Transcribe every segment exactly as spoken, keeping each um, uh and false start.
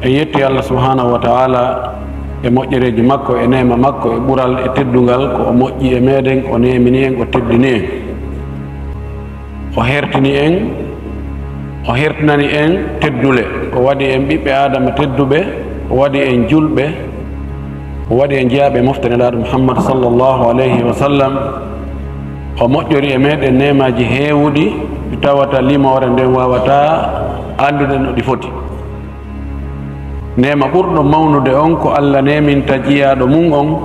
En yetti Allah subhanahu wa ta'ala e moƴƴereeji makko, e neema makko, e ɓural, e teddungal, ko o moƴƴi e meeɗen, o neemini en, o teddini en. O hertini en, o hertinani en teddule. O waɗi en ɓiɓɓe Aadama tedduɓe, o waɗi en julɓe, o waɗi en jeyaaɓe mofte Nelaaɗo Muhammad sallallahu alayhi wa sallam. O moƴƴori e meeɗen neemaaji heewuɗi, ɗi tawata limoore nden waawataa anndude no ɗi foti. Neema ɓurɗo mawnude on ko Allah neeminta jiyaaɗo mum on,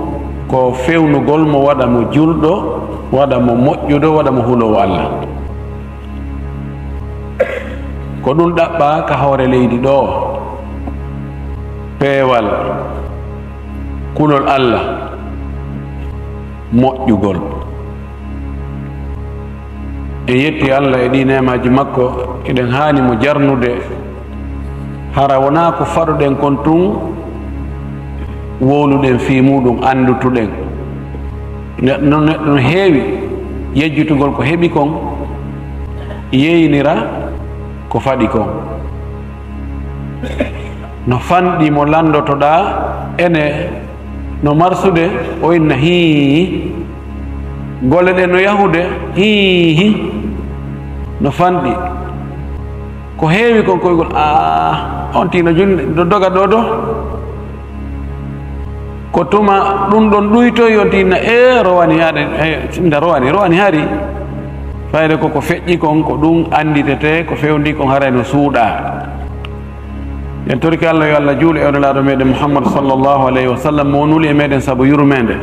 ko fewnugol mo, waɗa mo julɗo, waɗa mo moƴƴuɗo, waɗa mo huloowo Allah. Ko ɗum ɗaɓɓaa ka hoore leydi ɗoo, peewal, kulol Allah, moƴƴugol. En yetti Allah e ɗii neemaaji makko, eɗen haani mo jarnude. Hara wonaa ko faɗuɗen kon tun wowluɗen fii muɗum, anndutuɗen. Neɗɗo, neɗɗo no heewi yejjitugol ko heɓi kon, yeynira ko faɗi kon. No fanɗi mo lanndotoɗaa ene no marsude, o inna hii. Golle ɗen no yahude hii. No fanɗi. Ko heewi kon koygol, aa, on tii no junni, no doga ɗo ɗo. Ko tuma ɗum ɗon ɗuytoyi, on tii na, e, rowani yaade, e, nda rowani, rowani hari. Fayde ko ko feƴƴi kon, ko ɗum annditete, ko fewndi kon haray no suuɗaa. En torike Allah, yo Allah juulu e onelaaɗo meɗen Muhammad sallallahu alayhi wa sallam, mo nuli e meɗen sabu yurmeende.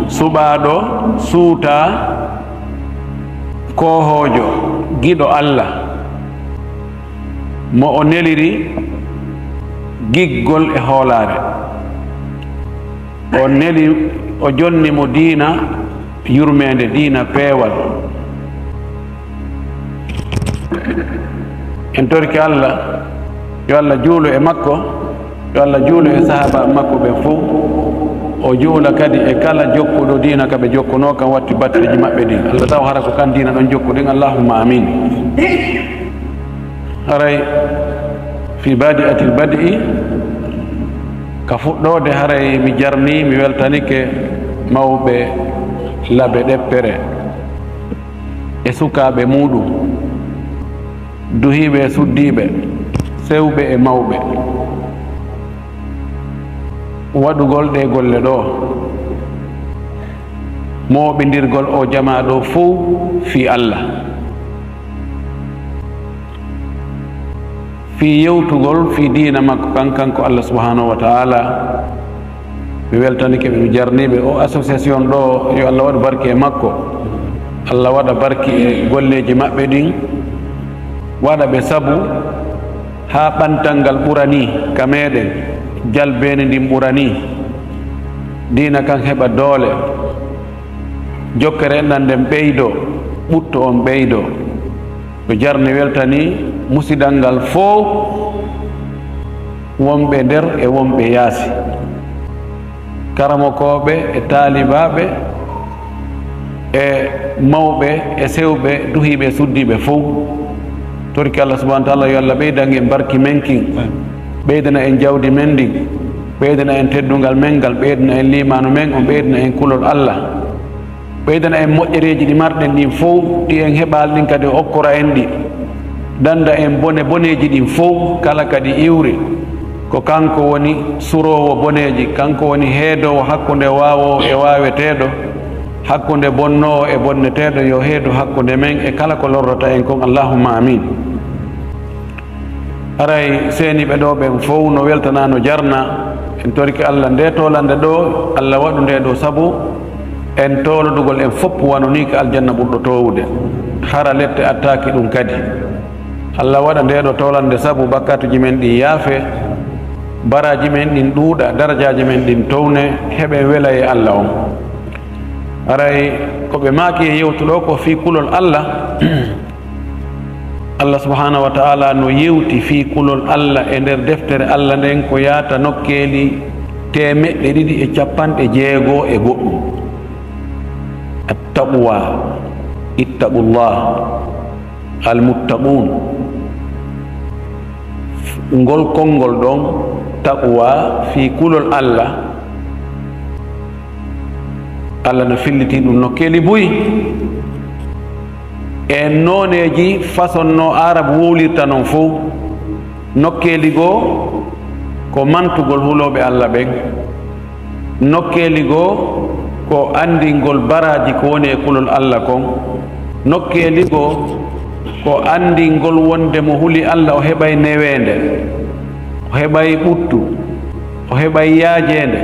Suɓaaɗo, suutaa, koohoojo, giɗo Allah, mo o neliri giggol e hoolaare. O neli, o jonni mo diina yurmeende, diina peewal. En torike Allah, yo Allah juulu e makko, yo Allah juulu e sahaaba makko ɓen fow. O juula kadi e kala jokkuɗo diina ka ɓe jokkunoo kan, watti batteeji maɓɓe ɗin. Allah taw hara ko kan diina ɗon jokkuɗen. Allahumma amin. Haray fi badi'atil bad'i, ka fuɗɗoode haray mi jarni, mi weltanike mawɓe Labe Ɗeppere e sukaaɓe muuɗum, duhiiɓe e suddiiɓe, sewɓe e mawɓe, waɗugol ɗee golle ɗoo, mooɓindirgol oo jamaa ɗoo fow fii Allah, fii yewtugol fii diina makko kan, kanko Allah subhanahu wa ta'ala. Mi weltanike ɓe, mi jarniiɓe. O association ɗoo, yo Allah waɗu barki e makko. Allah waɗa barki e golleeji maɓɓe ɗin, waɗa ɓe sabu haa ɓantal ngal ɓura nii ka meɗen, jalbeeni ndin ɓura nii, diina kan heɓa doole, jokkere enɗan nden ɓeydoo, ɓuttu on ɓeydoo. Ko jarni weltani musidal ngal fow, wonɓe nder e wonɓe yaasi, karamokooɓe e taalibaaɓe e mawɓe e sewɓe, duhiiɓe e suddiiɓe fow. Torki Allah subhanahu wa ta'ala, yo Allah ɓeydan en barki men kin, ɓeydana en jawdi men ndin, ɓeydana en teddungal men ngal, ɓeydana en liimaanu men on, ɓeydana en kulol Allah. Ɓeydana en moƴƴereeji ɗi marɗen ɗin fow, ɗi en heɓaali ɗin kadi o okkora en ɗi. Danda en bone boneeji ɗin fow, kala kadi iwri. Ko kanko woni suroowo boneeji, kanko woni heedoowo hakkunde waawoowo e waaweteeɗo, hakkunde bonnoowo e bonneteeɗo, yo heedu hakkunde men e kala ko lorrata en kon. Allahumma amin. Haray seeniiɓe ɗoo ɓen fow no weltana, no jarna. En torike Allah nde toolannde ɗoo, Allah waɗu nde ɗoo sabu en toolodugol en fow wano nii ka aljanna ɓurɗo toowude. Hara lette attaaki ɗum kadi. Allah waɗa nde ɗoo toolannde sabu bakkaatuuji men ɗin yaafe, baraaji men ɗin ɗuuɗa, darajaaji men ɗin towne, heɓen wela e Allah on. Haray ko ɓe maaki e yewtu ɗoo ko fii kulol Allah. Allah subhanahu wa ta'ala no yewti fii kulol Allah e nder deftere Allah nden ko yaata nokkeeli teemeɗɗe ɗiɗi e capanɗe jeego e goɗɗum. Attaqwa, ittaqullah, almuttaqun. Ngol konngol ɗon, taqwa, fii kulol Allah, Allah no filliti ɗum nokkeeli buy. E nooneeji, façon no Aarabu wowlirta non fow. Nokkeeli goo, ko mantugol hulooɓe Allah ɓen. Nokkeeli goo, ko anndingol baraaji ko woni e kulol Allah kon. Nokkeeli goo, ko anndingol wonde mo huli Allah o heɓay neweende, o heɓay ɓuttu, o heɓay yaajeende,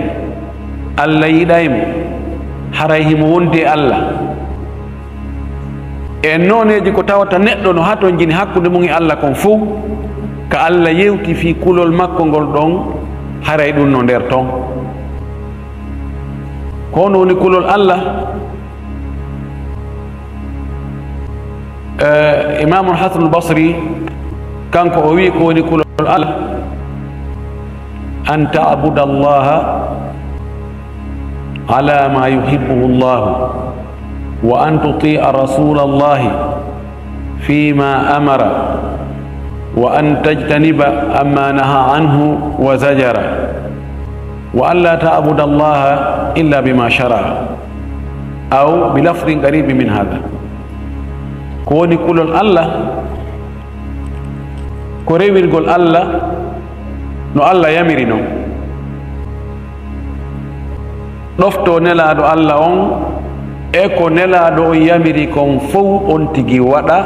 Allah yiɗay mo, haray himo wondi e Allah. E nooneeji ko tawata neɗɗo no hatonjini hakkunde mum e Allah kon fow, ka Allah yewti fii kulol makko ngol ɗon, haray ɗum no nder ton. Ko honɗum woni kulol Allah? Eh, Imaamul Hasanul Basri, kanko o wi'i ko woni kulol Allah, an ta'buda Allaha ala ma yuhibbuhu Allahu, wa an tuti'a rasulallahi fima amara, wa an tajtaniba amma naha anhu wa zajara, wa an la ta'buda Allaha illa bima shara'a, aw bi lafdin qaribi min hadha. Ko woni kulol Allah? Ko rewirgol Allah no Allah yamiri non. Ɗoftoo Nelaaɗo Allah on e ko Nelaaɗo on yamiri kon fow, on tigi waɗa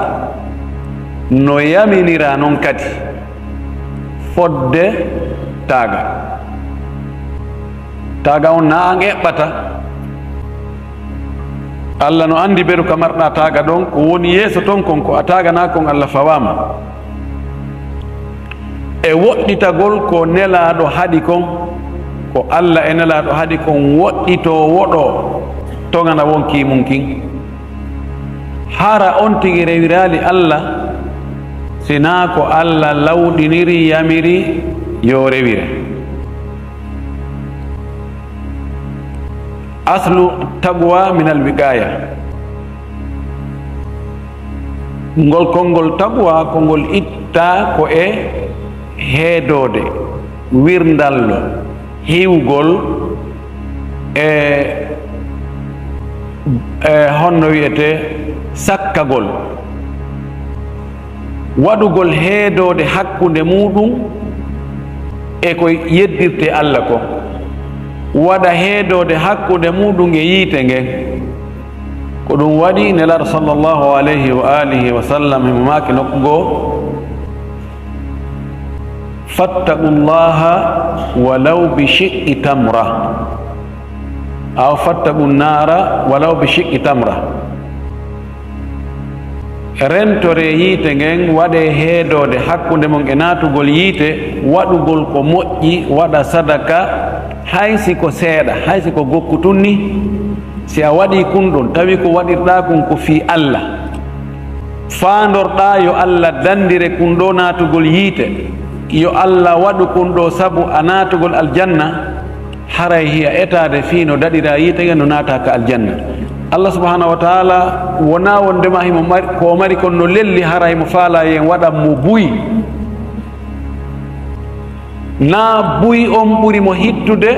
no yaminiraa non kadi. Fodde taaga. Taaga on na an eɓɓata. Allah no anndi beru ka marɗaa taaga ɗon, ko woni yeeso ton kon ko a taaganaa kon Allah fawaama. E woɗɗitagol ko Nelaaɗo haɗi kon, ko Allah e Nelaaɗo haɗi kon woɗɗitoo woɗoo, toŋana wonkii mum kin. Hara on tigi rewiraali Allah, sinaa ko Allah lawɗiniri, yamiri yo rewire. Aslu taqwa min al wiqaya. Ngol konngol taqwa ko ngol ittaa ko e heedoode, wirndallo, hiwgol e, e honno wi'etee, sakkagol. Waɗugol heedoode hakkunde muuɗum e ko yeddirtee Allah kon. Waɗa heedoode hakkunde muuɗum e yiite ngen. Ko ɗum waɗi Nelaaɗo sallallahu alayhi wa alihi wa sallam himo maaki nokku goo, "Fattaqullaha walaw bi shiqqi tamra." Aw, "Fattaqun nara walaw bi shiqqi tamra." Rentoree yiite ngen, waɗee heedoode hakkunde mon e naatugol yiite, waɗugol ko moƴƴi, waɗa sadaka, hay si ko seeɗa, hay si ko gokku tun ni. Si a waɗii kun ɗon, tawi ko waɗirɗaa kun ko fii Allah, faandorɗaa yo Allah danndire kun ɗoo naatugol yiite, yo Allah waɗu kun ɗoo sabu a naatugol aljanna, haray hiya etaade fii no daɗiraa yiite ngen no naataa ka aljanna. Allah subhanahu wa ta'ala wonaa wondema himo mari, ko o mari kon no lelli, haray himo faalaa yo en waɗan mo buy. Naa buy on ɓuri mo hittude,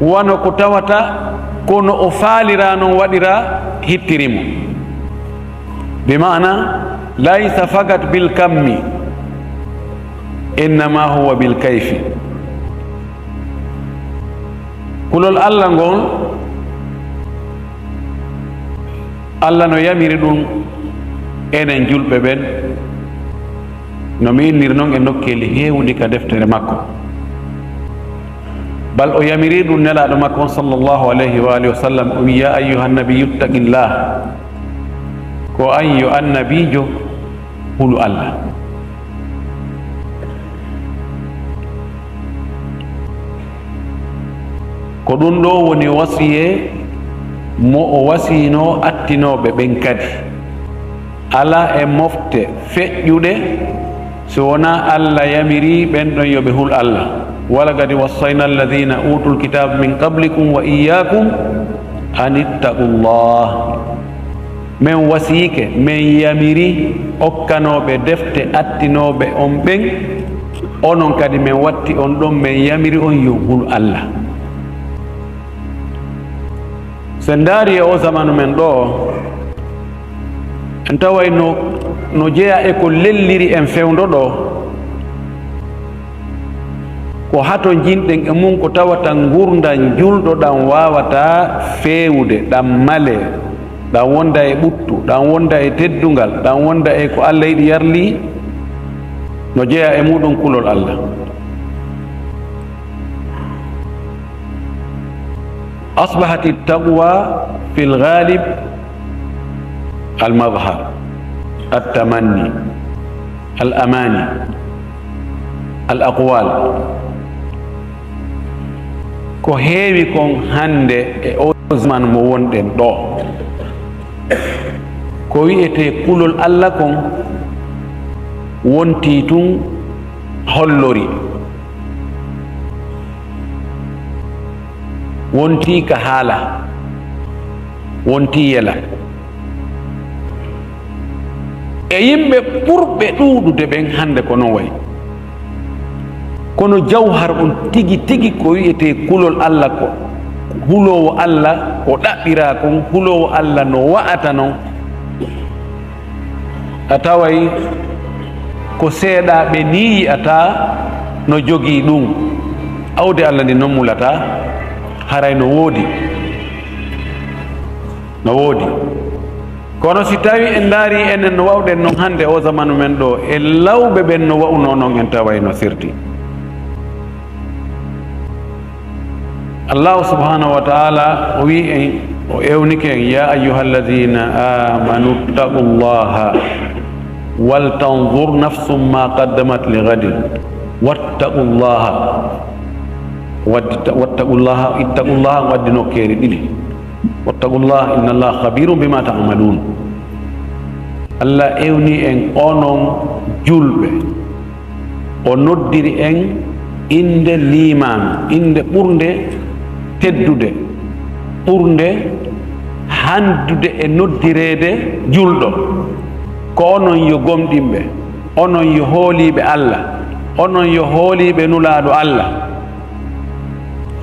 wano ko tawata ko no o faaliraa non waɗiraa hittiri mo. Bi ma'ana, laysa fakat bil kammi, innama huwa bil kayfi. Kulol Allah ngol, Allah no yamiri ɗum enen julɓe ɓen, no mi inniri non e nokkeeli heewuɗi ka deftere makko. Bal o yamiri ɗum Nelaaɗo makko on, sallallahu alayhi wa alihi wa sallam, o wi, "Ya ayyuhan nabiyyu ttaqillah." Ko an yo annabiijo, hulu Allah. Ko ɗum ɗoo woni wasiyee mo o wasiyinoo attinooɓe ɓen kadi. Alaa e mofte feƴƴuɗe so wonaa Allah yamirii ɓen ɗon yo ɓe hul Allah. "Walaqad wassayna alladhina utul kitaba min qablikum wa iyyakum an ittaqullah." Men wasiyike, men yamiri okkanooɓe defte attinooɓe on ɓen, Onon kadi, men watti on ɗon, men yamiri on yo hulu Alla. So en ndaari e oo zamanu men ɗoo, en taway no, no jeyaa e ko lelliri en fewndo ɗoo, ko hatonjinɗen e mum, ko tawata ngurndan julɗo ɗan waawataa feewude, ɗan malee, ɗan wonda e ɓuttu, ɗan wonda e teddungal, ɗan wonda e ko Alla yiɗi yarli, no jeyaa e muɗum kulol Alla. أصبحت التقوى في الغالب المظهر، التمني، الأماني، الأقوال. Ko heewi kon hannde e oo zaman mo wonɗen ɗoo, ko wi'etee kulol Alla kon wontii tun hollori, wontii ka haala, wontii yela. E yimɓe ɓurɓe ɗuuɗude ɓen hannde ko non wayi. Kono jawhar on tigi tigi ko wi'etee kulol Alla, ko huloowo Alla ko ɗaɓɓiraa kon, huloowo Alla no wa'ata non. A taway ko seeɗaaɓe nii yi'ataa no jogii ɗum. Awde Alla ndin non mulataa, haray no woodi. No woodi. Kono si tawii en ndaarii enen no wa'uɗen non hannde oo zamanu men ɗoo, e lawɓe ɓen no wa'unoo non, en taway no sirti. Allaahu subhaanahu wa ta'aalaa o wi'i en, o ewnike en, "يا أيها الذين آمنوا اتقوا الله ولتنظر نفس ما قدمت لغد واتقوا الله." Waddi ta-, "واتقوا الله، اتقوا الله", waddi nokkeeli ɗiɗi. "واتقوا الله، إن الله خبير بما تعملون." Alla ewni en, onon julɓe. O noddiri en innde liimaanu, innde ɓurnde teddude, ɓurnde hanndude e noddireede julɗo. Ko onon yo gomɗinɓe, onon yo hooliiɓe Alla, onon yo hooliiɓe Nulaaɗo Alla,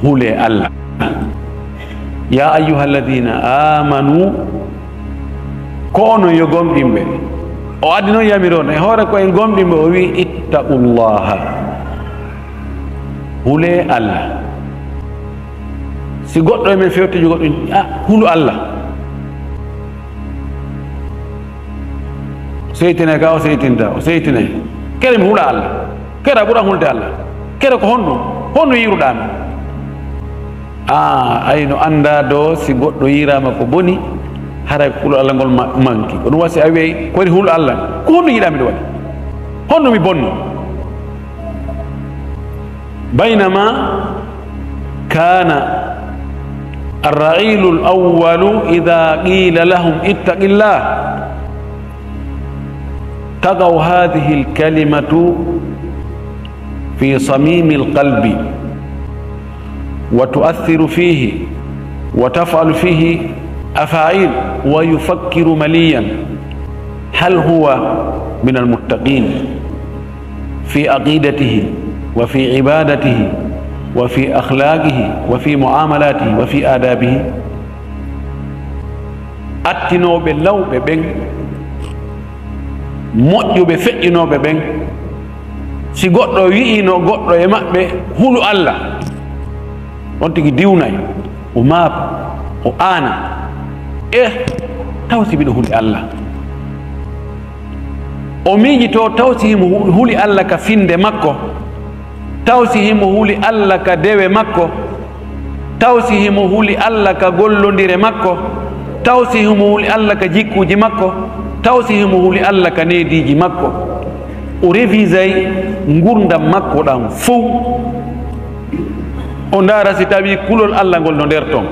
hulee Alla. "يا أيها الذين آمنوا", ko onon yo gomɗinɓe. O addi non yamiri on, e hoore ko en gomɗinɓe, o wi'i, "اتقوا الله", hulee Alla. Si goɗɗo e men fewti goɗɗo, "A, hulu Alla." Seytinay ka, o seytinta, o seytinay. Kere mi hula Alla. Kere a ɓura hulde Alla. Kere ko honɗum? Honno yiiruɗaa mi? A, ay no anndaa do si goɗɗo yiiraama ko boni, haray kulol Alla ngol ma-, manki. Ko ɗum wasi a wi'ay, ko woni hulu Alla? Ko honno yiɗaa mi ɗo waɗi? Honno mi bonni? بينما كان الرعيل الأول إذا قيل لهم: "اتق الله"، تقع هذه الكلمة في صميم القلب وتؤثر فيه وتفعل فيه أفاعيل، ويفكر مليا: هل هو من المتقين؟ في عقيدته وفي عبادته وفي أخلاقه وفي معاملاته وفي آدابه. Attinooɓe lawɓe ɓen, moƴƴuɓe feƴƴinooɓe ɓen, si goɗɗo wi'ino goɗɗo e maɓɓe, "Hulu Alla," on tigi diwnay, o maako, o aana, "Eh, taw si miɗo huli Alla?" O miijitoo taw si himo hu-, huli Alla ka finnde makko, taw si himo huli Alla ka dewe makko, taw si himo huli Alla ka gollondire makko, taw si himo huli Alla ka jikkuuji makko, taw si himo huli Alla ka neediiji makko. O revisay ngurndan makko ɗan fow. O ndaara si tawii kulol Alla ngol no nder ton.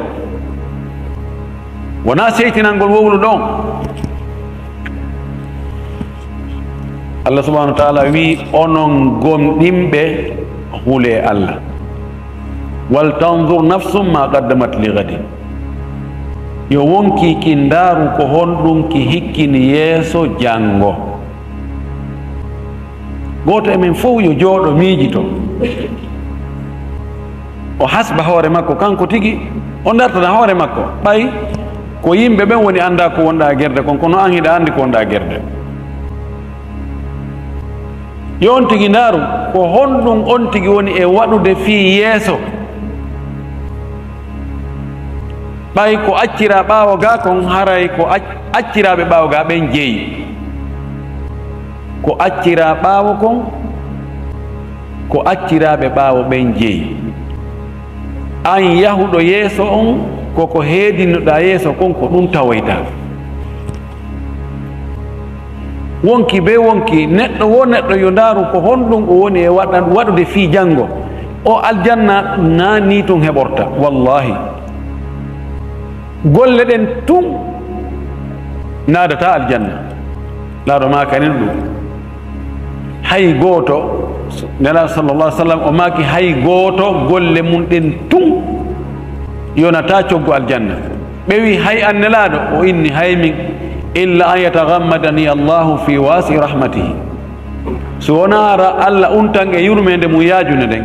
Wonaa seytinangol wowluɗo on. Allah subhanahu wa ta'ala wi'i, "Onon gomɗinɓe, hulee Allah. Wal tanzur nafsum ma qaddamat li ghadin." Yo wonkii kin ndaaru ko honɗun ki hikkini yeeso janngo. Gooto e men fof yo jooɗo miijito. O hasba hoore makko kanko tigi, o dartana hoore makko. Ɓay ko yimɓe ɓen woni annda ko wonɗa gerde kon, kono an hiɗa anndi ko wonɗa gerde. Yo on tigi ndaaru ko honɗum on tigi woni e waɗude fii yeeso. Ɓay ko accira ɓaawo ga kon, haray ko ac-, acciraaɓe ɓaawo ga ɓen jeyi. Ko accira ɓaawo kon, ko acciraaɓe ɓaawo ɓen jeyi. An yahuɗo yeeso on, ko ko heedinnoɗaa yeeso kon, ko ɗum tawoyta. Wonki be wonki, neɗɗo wo neɗɗo yo ndaaru ko honɗum o woni e waɗan-, waɗude fii janngo. O aljanna naa nii tun heɓorta, wallaahi. Golle ɗen tun naadata aljanna. Laaɗo maakanin ɗum. Hay gooto, Nelaaɗo sallallahu alaihi wasallam o maaki, hay gooto golle mun ɗen tun yonata coggu aljanna. Ɓe wi, hay an Nelaaɗo? O inni, hay min, illa an yataghammadani Allahu fi wasi rahmatihi. Si wonaa ra-, Alla untan e yurmeende mum yaajunde nden.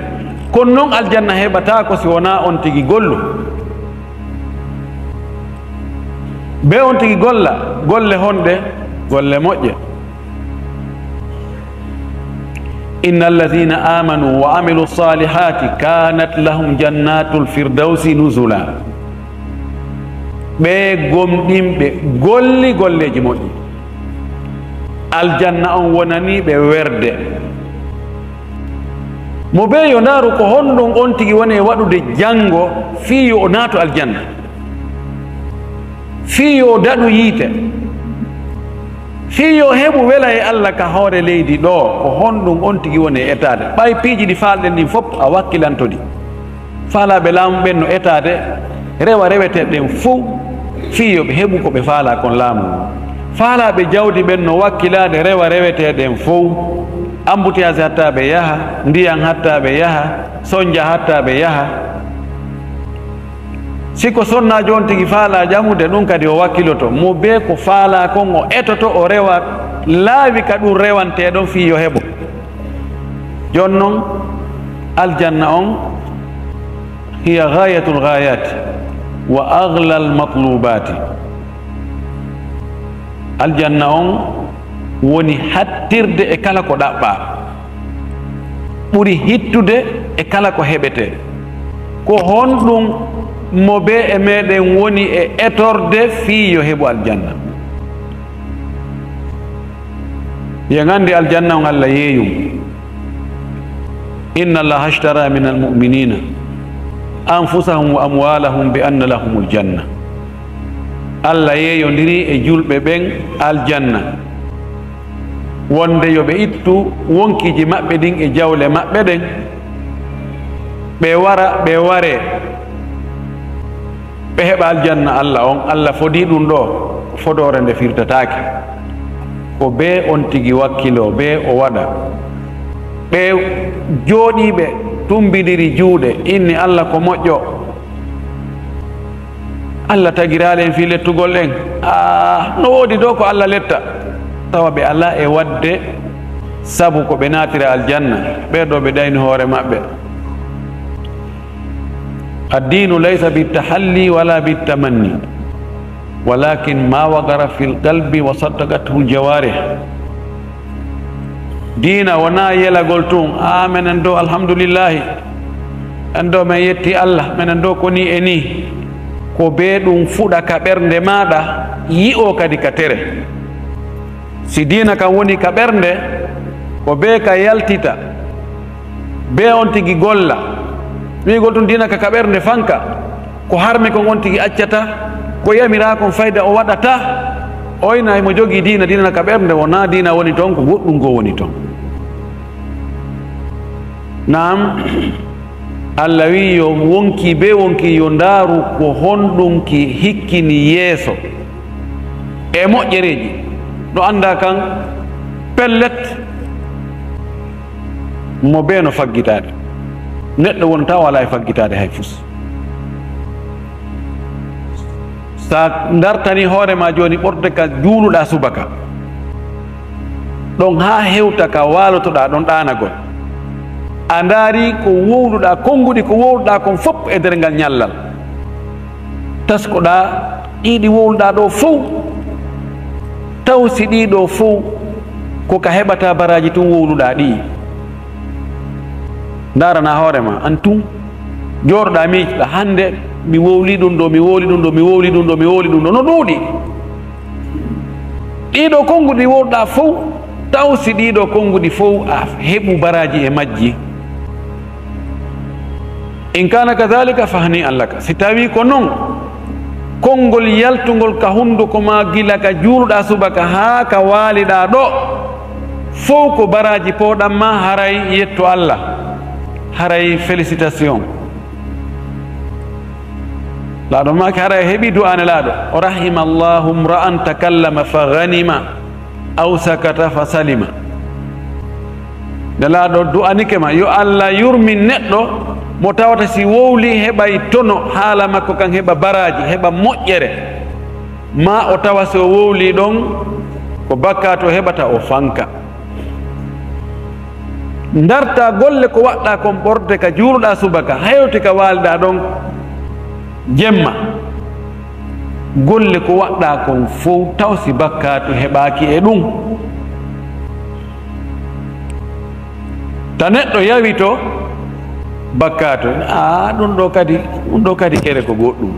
Kono non aljanna heɓataako si wonaa on tigi gollu. Be on tigi golla, golle honɗe? Golle moƴƴe. Inna allazina amanu wa amilu salihati kanat lahum jannatul firdausi nuzula. Ɓe gomɗinɓe golli golleeji moƴƴi, aljanna on wonani ɓe werde. Mo bee yo ndaaru ko honɗum on tigi woni e waɗude janngo fii yo o naatu aljanna, fii yo o daɗu yiite, fii yo o heɓu wela e Alla ka hoore leydi ɗoo, ko honɗum on tigi woni e etaade? Ɓay piiji ɗi faalɗen ɗin fof a wakkilanto ɗi. Faalaaɓe laamu ɓen no etaade rewa reweteeɗe ɗen fow, fii yo ɓe heɓu ko ɓe faalaa kon laamu ngun. Faalaaɓe jawdi ɓen no wakkilaade rewa reweteeɗe ɗen fow. Embouteillage hatta ɓe yaha, ndiyan hatta ɓe yaha, sonja hatta ɓe yaha. Si ko sonnaajo on tigi faalaa ƴamude, ɗum kadi o wakkiloto. Mo bee ko faalaa kon o etoto, o rewa laawi ka ɗum rewantee ɗon fii yo heɓo. Jooni non, aljanna on, hiya ghayatul ghayati wa aghlal matlubati. Aljanna on woni hattirde e kala ko ɗaɓɓaa, ɓuri hittude e kala ko heɓetee. Ko honɗum mo bee e meɗen woni e etorde fii yo heɓu aljanna? Yen anndi aljanna on Alla yeeyum. Inna Allaha ashtara min almu'minina anfusahum wa amwalahum bi anna lahumul janna. Alla yeeyondiri e julɓe ɓen aljanna, wonde yo ɓe ittu wonkiiji maɓɓe ɗin e jawle maɓɓe ɗen, ɓe wara, ɓe waree. Ɓe heɓa aljanna Alla on, Alla fodii ɗum ɗoo, fodoore nde firtataake. Ko bee on tigi wakkiloo, bee o waɗa. Ɓe jooɗiiɓe, tumbindiri juuɗe, inni Alla ko moƴƴo. Alla tagiraali en fii lettugol en. Aa, no woodi ɗoo ko Alla letta. Tawa ɓe alaa e waɗde sabu ko ɓe naatira aljanna. Ɓee ɗoo ɓe ɗayni hoore maɓɓe. Addiinu laysa bittahalli wala bittamanni, walakin ma waqara fil qalbi wa saddaqathu ljawarih. Diina wonaa yelagol tun, "Aa, menen ɗoo, alhamdulillahi, en ɗoo, men yetti Alla, menen ɗoo ko nii e nii." Ko bee ɗum fuɗa ka ɓernde maaɗa, yi'oo kadi ka tere. Si diina kan woni ka ɓernde, ko bee ka yaltita, bee on tigi golla. Wi'ugol tun diina ka, ka ɓernde fanka, ko harmi kon on tigi accata, ko yamiraa kon fayda o waɗata. Oy na mo jogii diina, diina ka ɓernde, wonaa diina woni ton, ko goɗɗum goo woni ton. Naam, Alla wi'i yo wonki bee wonki yo ndaaru ko honɗum ki hikkini yeeso e moƴƴereeji. Ɗo anndaa kan, pellet, mo bee no faggitaade. Neɗɗo wontaa walaa e faggitaade hay fus. Sa dartanii hoore maa jooni ɓorde ka juuluɗaa subaka, Ɗon haa hewta ka waalotoɗaa ɗon ɗaanagol. A ndaari ko wowluɗaa, konnguɗi ko wowluɗaa kon fof e nder ngal ñallal. Taskoɗaa ɗii ɗi wowluɗaa ɗoo fow, taw si ɗii ɗoo fow ko ka heɓataa baraaji tun wowluɗaa ɗii. Ndaarana hoore maa, an tun jooɗoɗaa miijoɗaa, hannde mi wowli ɗum ɗoo, mi wowli ɗum ɗoo, mi wowli ɗum ɗoo, mi wowli ɗum ɗoo, no ɗuuɗi. Ɗii ɗoo konnguɗi wowluɗaa fow, taw si ɗii ɗoo konnguɗi fow a heɓu baraaji e majji. In kana kadhalika fahni an laka. Si tawii ko non, konngol yaltungol ka hunnduko maa gila ka juuluɗaa subaka haa ka waaliɗaa ɗoo, fow ko baraaji pooɗan maa, haray yettu Allah, haray félicitation. Laaɗo maaki haray heɓi du'aane laaɗo. Rahima Allahu mra'an takallama fa ghanima aw sakata fa salima. Nelaaɗo du'anike ma, yo Allah yurmin neɗɗo mo tawata si wowli heɓay tono, haala makko kan heɓa baraaji, heɓa moƴƴere. Ma o tawa si o wowli ɗon, ko bakkaatu o heɓata, o fanka. Ndarta golle ko waɗɗaa kon ɓorde ka juuluɗaa subaka, hewti ka waaliɗaa ɗon jemma. Golle ko waɗɗaa kon fow, taw si bakkaatu heɓaaki e ɗum. Ta neɗɗo yawito bakkaatu, a ɗum ɗo kadi, ɗum ɗo kadi kere ko goɗɗum.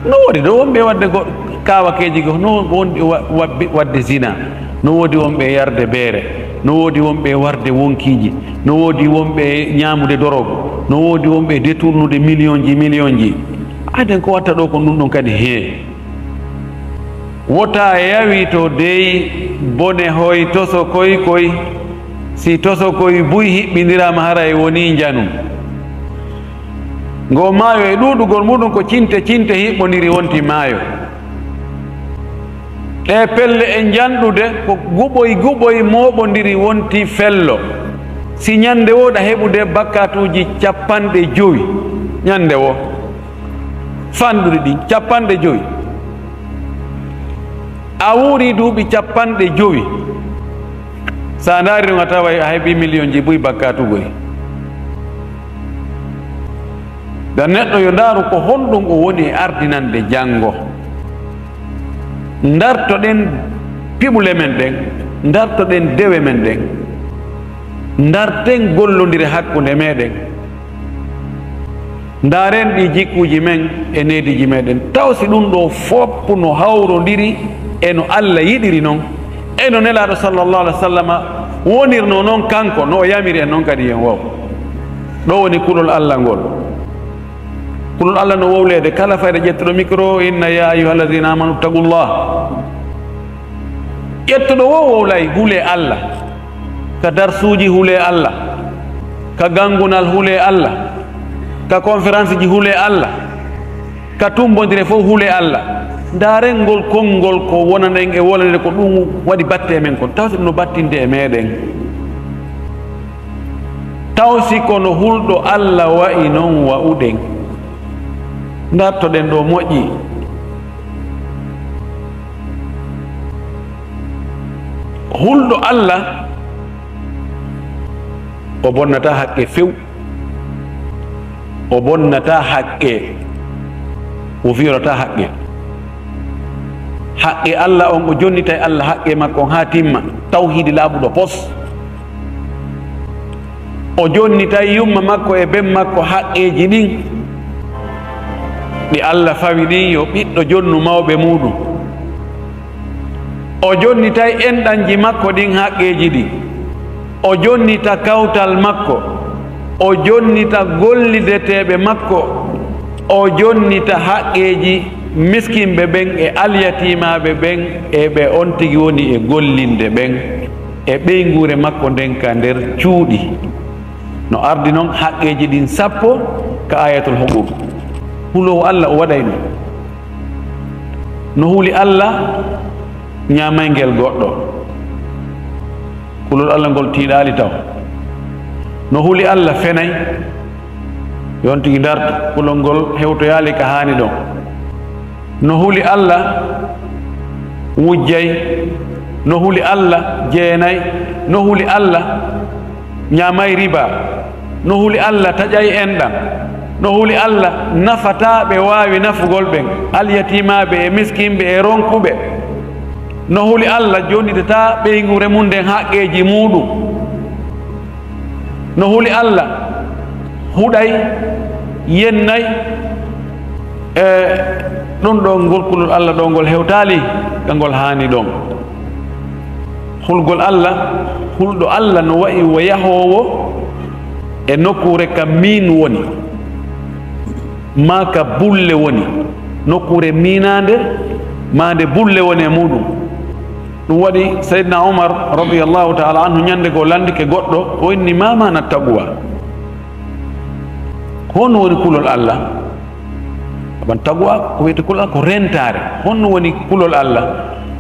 No woodi ɗo wonɓe waɗde go-, kaawakeeji go, no wondi wa-, wabbi-, waɗde zina, no woodi wonɓe yarde beere, no woodi wonɓe warde wonkiiji, no woodi wonɓe ñaamude dorogo, no woodi wonɓe détournude millionji, millionji. Aden ko watta ɗo ko ɗum ɗum kadi hee. Wota yawi to dey bone hoy toso koy koy, si toso koy buy hiɓɓindiraama haray woni njanu. Ngo maayo e ɗuuɗugol muɗum ko cinte cinte hiɓɓondiri wonti maayo. Ɗe pelle e njanɗude ko guɓoy guɓoy mooɓondiri wonti fello. Si ñande wooɗa heɓude bakkatuuji capanɗe jowi ñande woo. Fanɗuɗi ɗin, capanɗe jowi. A wuuri duuɓi capanɗe jowi. Sa ndaari ɗum, a taway a heɓi miliyonji buy bakkaatu goy. Da neɗɗo yo ndaaru ko honɗum o woni e ardinande janngo. Ndartoɗen piɓule men ɗen, ndartoɗen dewe men ɗen, ndarten gollondire hakkunde meɗen. Ndaaren ɗi jikkuuji men e neediiji meɗen. Taw si ɗum ɗo fof no hawrondiri e no Allah yiɗiri non, e no Nelaaɗo sallallahu alaihi wa sallama wonirno non kanko, no o yamiri en non kadi en waw. Ɗo woni kulol Allah ngol. Kulol Allah no wowleede kala fayda ƴettuɗo micro, inna ya ayyuhallazina amanu ittaqullah. Ƴettuɗo wo wowlay hule Allah. Ka darsuuji hule Allah, ka gangunal hule Allah, ka conférence ji hule Allah, ka tumbondire fof hule Allah. Ndaaren ngol konngol ko wonanɗen e wolande ko ɗum waɗi batte e men kon. Taw si ɗum no battinde e meɗen. Taw si kono hulɗo Allah wa'i non wa'uɗen. Ndartoɗen ɗo moƴƴi. Hulɗo Allah, o bonnata haqqe few. O bonnata haqqe. O violata haqqe. Haqqe Allah on, o jonnitay Allah haqqe makko on haa timma. Tawhiidi laaɓuɗo pos. O jonnitay yumma makko e ben makko haqqeeji ɗin. Ɗi Allah fawi ɗin yo ɓiɗɗo jonnu mawɓe muɗum. O jonnitay enɗanji makko ɗin haqqeeji ɗin. O jonnita kawtal makko. O jonnita gollideteeɓe makko. O jonnita haqqeeji miskinɓe ɓen e alyatiimaaɓe ɓen e ɓe on tigi woni e gollinde ɓen e ɓeynguure makko nden ka nder cuuɗi. No ardi non haqqeeji ɗin sappo ka Ayatul Huquuq. Huloowo Allah o waɗay ɗum. No huli Allah ñaamay ngel goɗɗo. Kulol Allah ngol tiiɗaali taw. No huli Allah fenay. Yon tigi ndarto. Kulol ngol hewtoyaali ka haani ɗon. No huli Allah wujjay No huli Alla jeenay, no huli Alla ñaamay riba, no huli Alla taƴay enɗam, no huli Alla nafataa ɓe waawi nafugol ɓen, alyatiimaaɓe e miskinɓe e ronkuɓe, no huli Alla jonnitataa ɓeynguure mun nden haqqeeji muuɗum. No huli Alla, huɗay, yennay, e ɗum ɗo ngol kulol Alla ɗo ngol hewtaali ka ngol haani ɗon. Hulgol Alla, hulɗo Alla no wa'i wo yahoowo e nokkuure ka miin woni, maa ka bulle woni, nokkuure miinaande, maa nde bulle woni e muuɗum. Ɗum waɗi Sayyidina Umar radiyallahu ta'ala anhu ñande goo landike goɗɗo, o inni, "Ma maana taqwa? Honno woni kulol Alla?" Aban taqwa ko wiyete kulol Alla ko rentaare. Honno woni kulol Alla?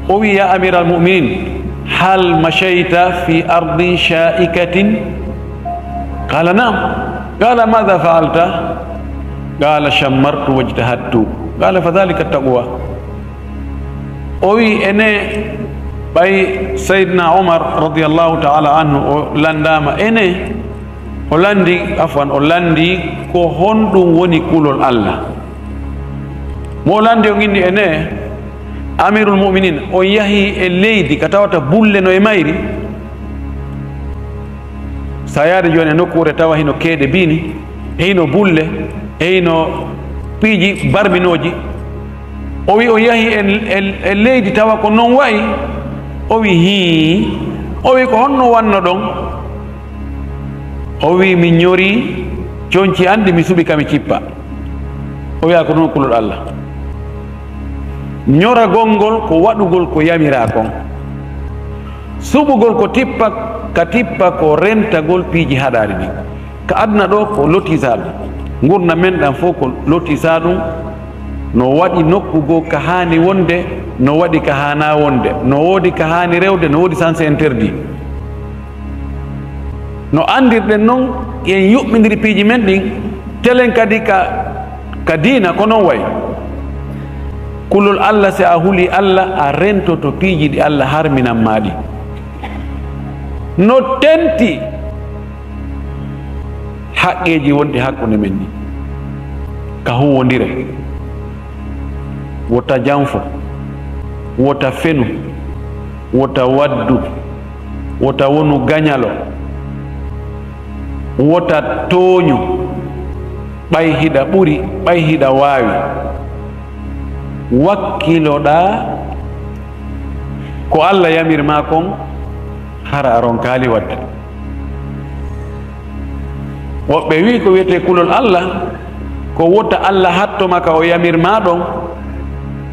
O wi, "Ya amiral mu'minin, hal mashayta fi ardin sha'ikatin?" Qala, "Na'am." Qala, "Madha fa'alta?" Qala, "Shammartu wajtahadtu." Qala, "Fadhalika taqwa." O wi, ene, ɓay Sayyidina Umar radiyallahu ta'ala anhu o landaama, ene, o landi, afwan, o landi ko honɗum woni kulol Alla. Mo o landi on inni, ene, Amirul Mu'minin, on yahi e leydi ka tawata bulle no e mayri? Sa yaade jooni e nokkuure tawa hino keede biini, e hino bulle, e hino piiji barminooji. O wi on yahi e, e, e leydi tawa ko non wa'i? O wi hii. O wi ko honno wanno ɗon? O wi mi ñori conci an ɗi mi suɓi ka mi cippa. O wi'a ko ɗum kulol Alla. Ñoragol ngol ko waɗugol ko yamiraa kon. Suɓugol ko tippa ka tippa ko rentagol piiji haɗaari ɗin. Ka aduna ɗo ko lotisaa ɗum. Ngurndan men ɗan fof ko lotisaa ɗum. No waɗi nokku goo ka haani wonde, no waɗi ka haanaa wonde, no woodi ka haani rewde, no woodi sens interdit. No anndirɗen non, en yuɓɓindiri piiji men ɗin, telen kadi ka, ka diina, ko non wayi. Kulol Alla, si a huli Alla, a rentoto piiji ɗi Alla harminan maa ɗin. No tenti haqqeeji wonɗi hakkunde men ɗin, ka huuwondire. Wota janfo, wota fenu, wota waddu, wota wonu gañalo, wota tooñu, ɓay hiɗa ɓuri, ɓay hiɗa waawi. Wakkiloɗaa ko Alla yamir maa kon, hara a ronkaali waɗde. Woɓɓe wi'i ko wiyetee kulol Alla, ko wota Alla hatto ma ka o yamir maa ɗon,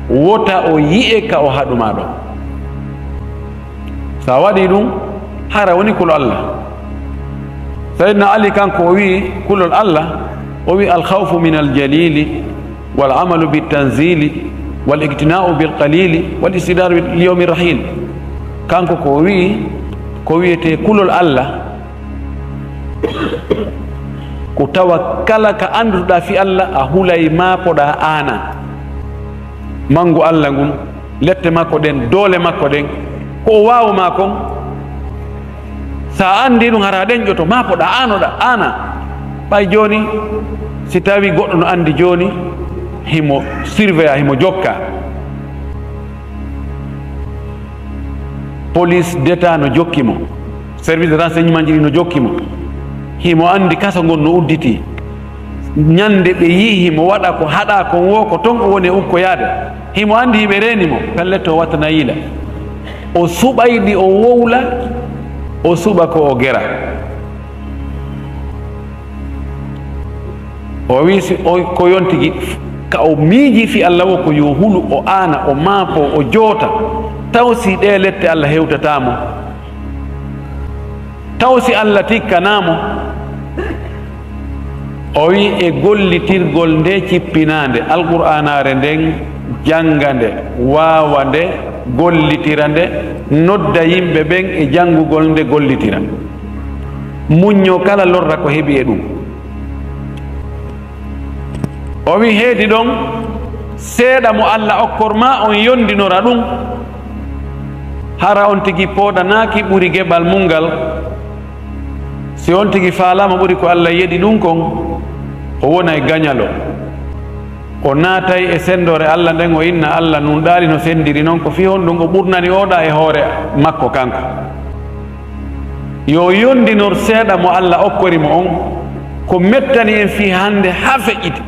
wota o yi'e ka o haɗu maa ɗon. Sa waɗii ɗum, hara woni kulol Alla. Sayyidina Ali kanko o wi'i kulol Alla, o wi'i, "Al khawfu min al jalili, wal amalu bit tanzili, wal iqtina'u bil qalili, wal istidaru li yawmi rahil." Kanko ko o wi'i, ko wiyetee kulol Alla, ko tawa kala ka annduɗaa fii Alla, a hulay maapoɗaa aana. Manngu Alla ngun, lette makko ɗen, doole makko ɗen, ko o waawu maa kon. Sa anndi ɗum, hara ɗenƴoto, maapoɗaa, aanoɗaa, aana. Ɓay jooni, si tawi goɗɗo no anndi jooni, himo surveilla, himo jokka. Police d'État no jokki mo. Service de renseignement ji ɗi no jokki mo. Himo anndi kaso ngon no udditi. Ñande ɓe yi'i himo waɗa ko haɗaa kon woo, ko ton o woni e ukkoyaade. Himo anndi hiɓe reeni mo, pellet o watta na yiila. O suɓay ɗi o wowla, o suɓa ko o gera. O wi si o, ko yontigi, ka o miiji fii Alla woo ko yo hulu, o aana, o maapo, o joota. Taw si ɗee lette Alla hewtataa mo. Taw si Alla tikkanaa mo. O wi e gollitirgol nde cippinaande, Alqur'aanaare nden, jannga nde, waawa nde, gollitira nde, nodda yimɓe ɓen e janngugol nde, gollitira. Muñño kala lorra ko heɓi e ɗum. O wi heedi ɗon, seeɗa mo Alla okkor maa on yondinora ɗum. Hara on tigi pooɗanaaki ɓuri geɓal mum ngal? Si on tigi faalaama ɓuri ko Alla yeɗi ɗum kon, o wonay gañalo. O naatay e senndoore Alla nden, o inna Alla nunɗaali no senndiri non, ko fii honɗum o ɓurnani oɗa e hoore makko kanko? Yo yondinor seeɗa mo Alla okkori mo on, ko mettani en fii hannde haa feƴƴiti.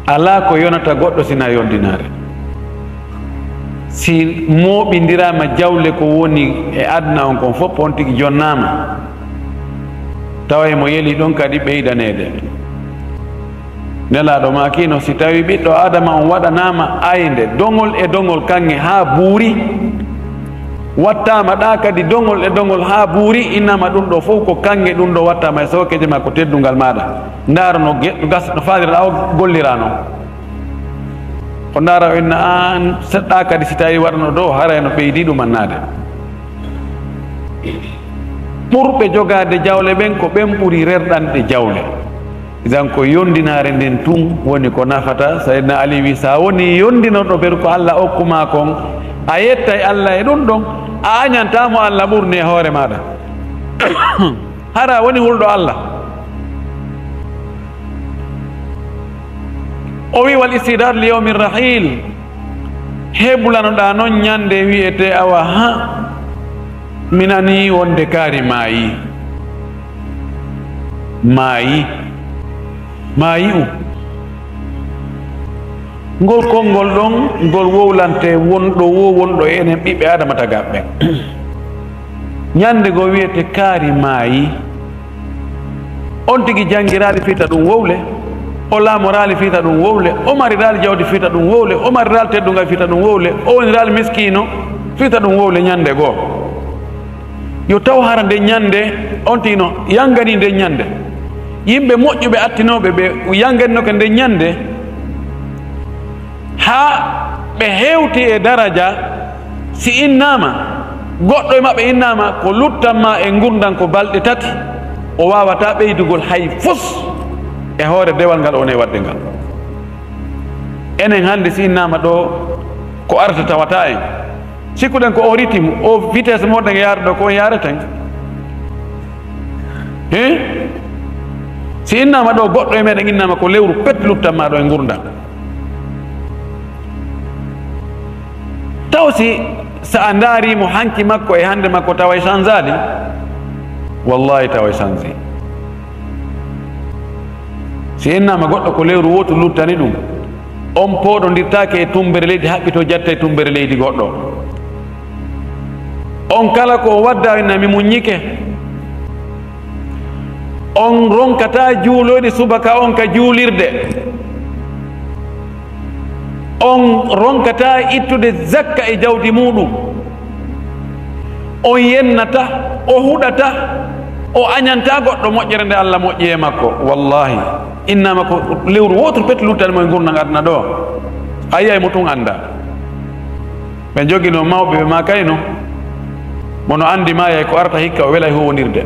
Alaa ko yonata goɗɗo sinaa yondinaare. Si mooɓindiraama jawle ko woni e aduna on kon fof, on tigi jonnaama, tawa emo yeli ɗon kadi ɓeydaneede. Nelaaɗo maakino, si tawi ɓiɗɗo Aadama on waɗanaama aynde, doŋol e doŋol kaŋŋe haa buuri, wattaama ɗa kadi doŋol e doŋol haa buuri, innama ɗum ɗo fof ko kaŋŋe, ɗum ɗo wattaama e sookeeje ma, ko teddungal maaɗa. Ndaara no ge-, gas-, no faanira ɗa o gollira non. O ndaara o inna aan seɗɗa kadi si tawi waɗano ɗo, haray no ɓeydi ɗum annaade. Ɓurɓe jogaade jawle ɓen ko ɓen ɓuri rerɗande jawle. Idan ko yondinaare nden tun woni ko nafata. Sayyidina Ali wi, sa woni yondinorɗo ɓeru ko Alla okkuma kon, a yettay Alla e ɗum ɗon, a añanta mo Alla ɓurni e hoore maaɗa. Hara woni hulɗo Alla. O wi, wal istidad li yawmi rahil. Heblanoɗa non ñande wi'ete, awa ha, mi nani wonde kaari maayi. Maayi. Maayi u. Ngol konngol ɗon, ngol wowlante wonɗo wo, wonɗo e enen ɓiɓɓe Aadama tagaaɓe ɓen. Ñande goo wi'ete kaari maayi. On tigi janngiraali fii ta ɗum wowle, o laamoraali fii ta ɗum wowle, o mariraali jawdi fii ta ɗum wowle, o mariraali teddungal fii ta ɗum wowle, o woniraali miskiino fii ta ɗum wowle ñande goo. Yo taw hara nden ñande, on tigi no yannganii nden ñande. Yimɓe moƴƴuɓe attinooɓe ɓe yannganinoke nden ñande, haa ɓe hewti e daraja, si innaama, goɗɗo e maɓɓe innaama, ko luttan ma e ngurndan ko balɗe tati, o waawataa ɓeydugol hay fus e hoore dewal ngal o woni e waɗde ngal. Enen hannde si innaama ɗo, ko arata tawata en. Sikkuɗen ko o rythme, o vitesse mo ɗen yaara ɗo, ko on yaareten. He? Si innaama ɗo, goɗɗo e meɗen innaama ko lewru pet luttan ma ɗo e ngurndan. Taw si, sa a ndaari mo hanki makko e hannde makko, tawa e changeali? Wallahi, tawa e change. Si innaama goɗɗo ko lewru wootu luttani ɗum, on pooɗondirtaake e tummbere leydi, haɓɓito jatta e tummbere leydi goɗɗo. On kala ko o wadda, inna mi muññike. On ronkataa juuloyde subaka on ka juulirde. On ronkataa ittude zakka e jawdi muuɗum. On yennata, o huɗata, o añanta goɗɗo moƴƴere nde Alla moƴƴi e makko. Wallahi, innaama ko lewru wootu pet luttani mo e ngurndan aduna ɗo. A yi'ay mo tun annda. Ɓe njogino mawɓe, ɓe maakayno, mo no anndi maayay ko arata hikka o welay huwondirde.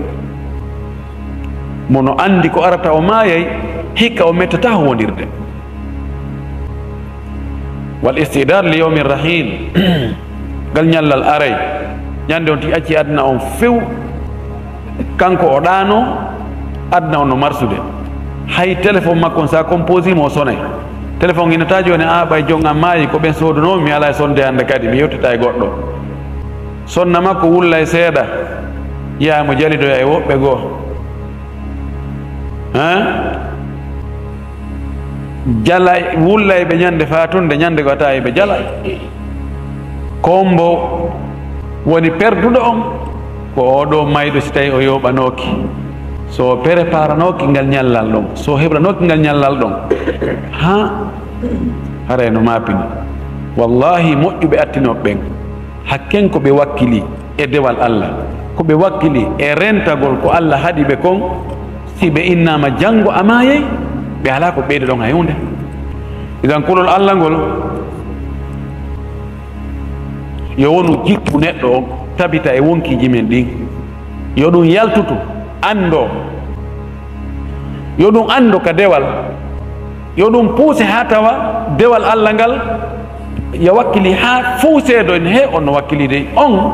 Mo no anndi ko arata o maayay hikka o mettataa huwondirde. Wal istidad li yawmi rahil. Ngal ñallal aray. Ñande on tigi acci aduna on few. Kanko o ɗaano, aduna on no marsude. Hay téléphone makko on, sa composé mo, o sonay. Téléphone ina ta jooni, a ɓay jon an maayi, ko ɓen soodunoo, mi alaa e sonde hannde kadi, mi yewtita e goɗɗo. Sonna makko wullay seeɗa, yaha mo jalidoya e woɓɓe goo. Hein? Jalay, wullay ɓe ñande faatunde, ñande goo a tawa ɓe jalay. Ko mbo woni perduɗo on, ko oo ɗoo mayɗo, si tawi o yooɓanooki, so o preparanooki ngal ñallal ɗon, so o heɓranooki ngal ñallal ɗon, haa haray no maapini. Wallahi, moƴƴuɓe attinooɓe ɓen, hakken ko ɓe wakkili e dewal Alla, ko ɓe wakkili e rentagol ko Alla haɗi ɓe kon, si ɓe innaama janngo a maayay, ɓe alaa ko ɓeyda ɗon hay huunde. Idan kulol Alla ngol, yo wonu jikku neɗɗo on tabita e wonkiiji men ɗin. Yo ɗum yaltutu, anndoo. Yo ɗum anndo ka dewal. Yo ɗum puuse haa tawa dewal Alla ngal Ya wakkili haa fow seedo en he on no wakkili dey on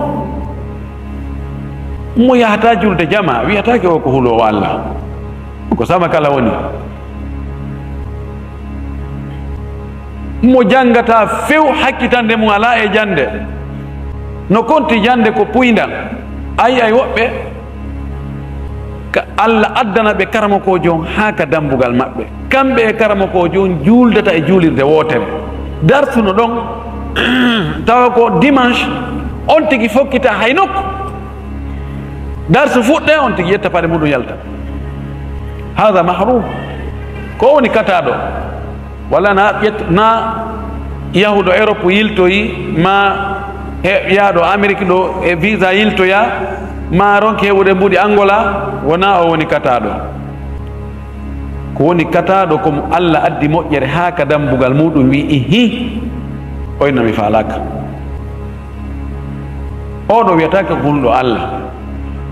mo yahata julde jama, wiyataake o ko huloowo Allah. Ko sama kala woni. Mo janngata few, hakkitande mum alaa e jannde. No konti jannde ko puyndan. Ay, ay woɓɓe, ka Allah addana ɓe karamokoojo on haa ka dambugal maɓɓe. Kamɓe e karamokoojo on juuldata e juulirde wootere. Darsu no ɗon, tawa ko dimanche, on tigi fokkita hay nokku. Darsu fuɗɗe, on tigi yetta paɗe muɗum yalta. Hada mahrum. Ko woni kataaɗo? Walla na ƴett-, na yahuɗo Europe yiltoyi, ma he yaaɗo Amérique ɗo e visa yiltoya, ma ronki heɓude mbuɗi Angola, wona o woni kataaɗo. Ko woni kataaɗo ko mo Allah addi moƴƴere haa ka dambugal muɗum wi ihi, oy no mi faalaaka. Oɗo wiyataake hulɗo Allah.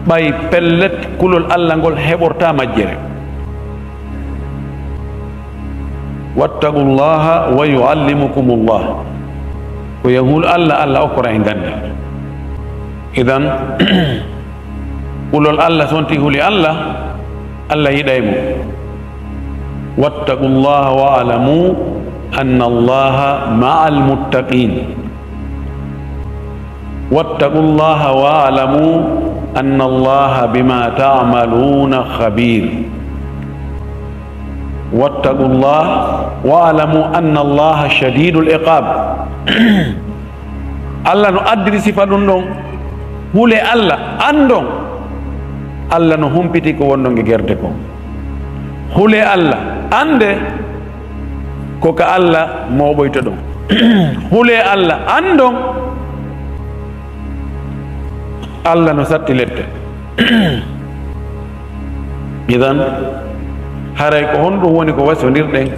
Ɓay pellet kulol Allah ngol heɓorta majjere. Wattaqullaha wa yuallimukumullah. Ko yo hul Allah, Allah okkora en ganda. Idan, kulol Allah sonti huli Allah, Allah yiɗay mo. Wattaqullaha wa alamu anna Allaha ma'al muttaqin. Wattaqullaha wa alamu anna Allaha bima ta'maluna khabir. Wattaqullaha wa alamu anna Allaha shadidul iqab. Allah no addiri sifa ɗum ɗon. Hule Allah, andon Allah no humpiti ko wonɗon e gerde kon. Hule Allah, ande ko ka Allah mooɓoytoɗon. Hule Allah, andon Allah no satti lette. Idan, haray ko honɗum woni ko wasondirɗen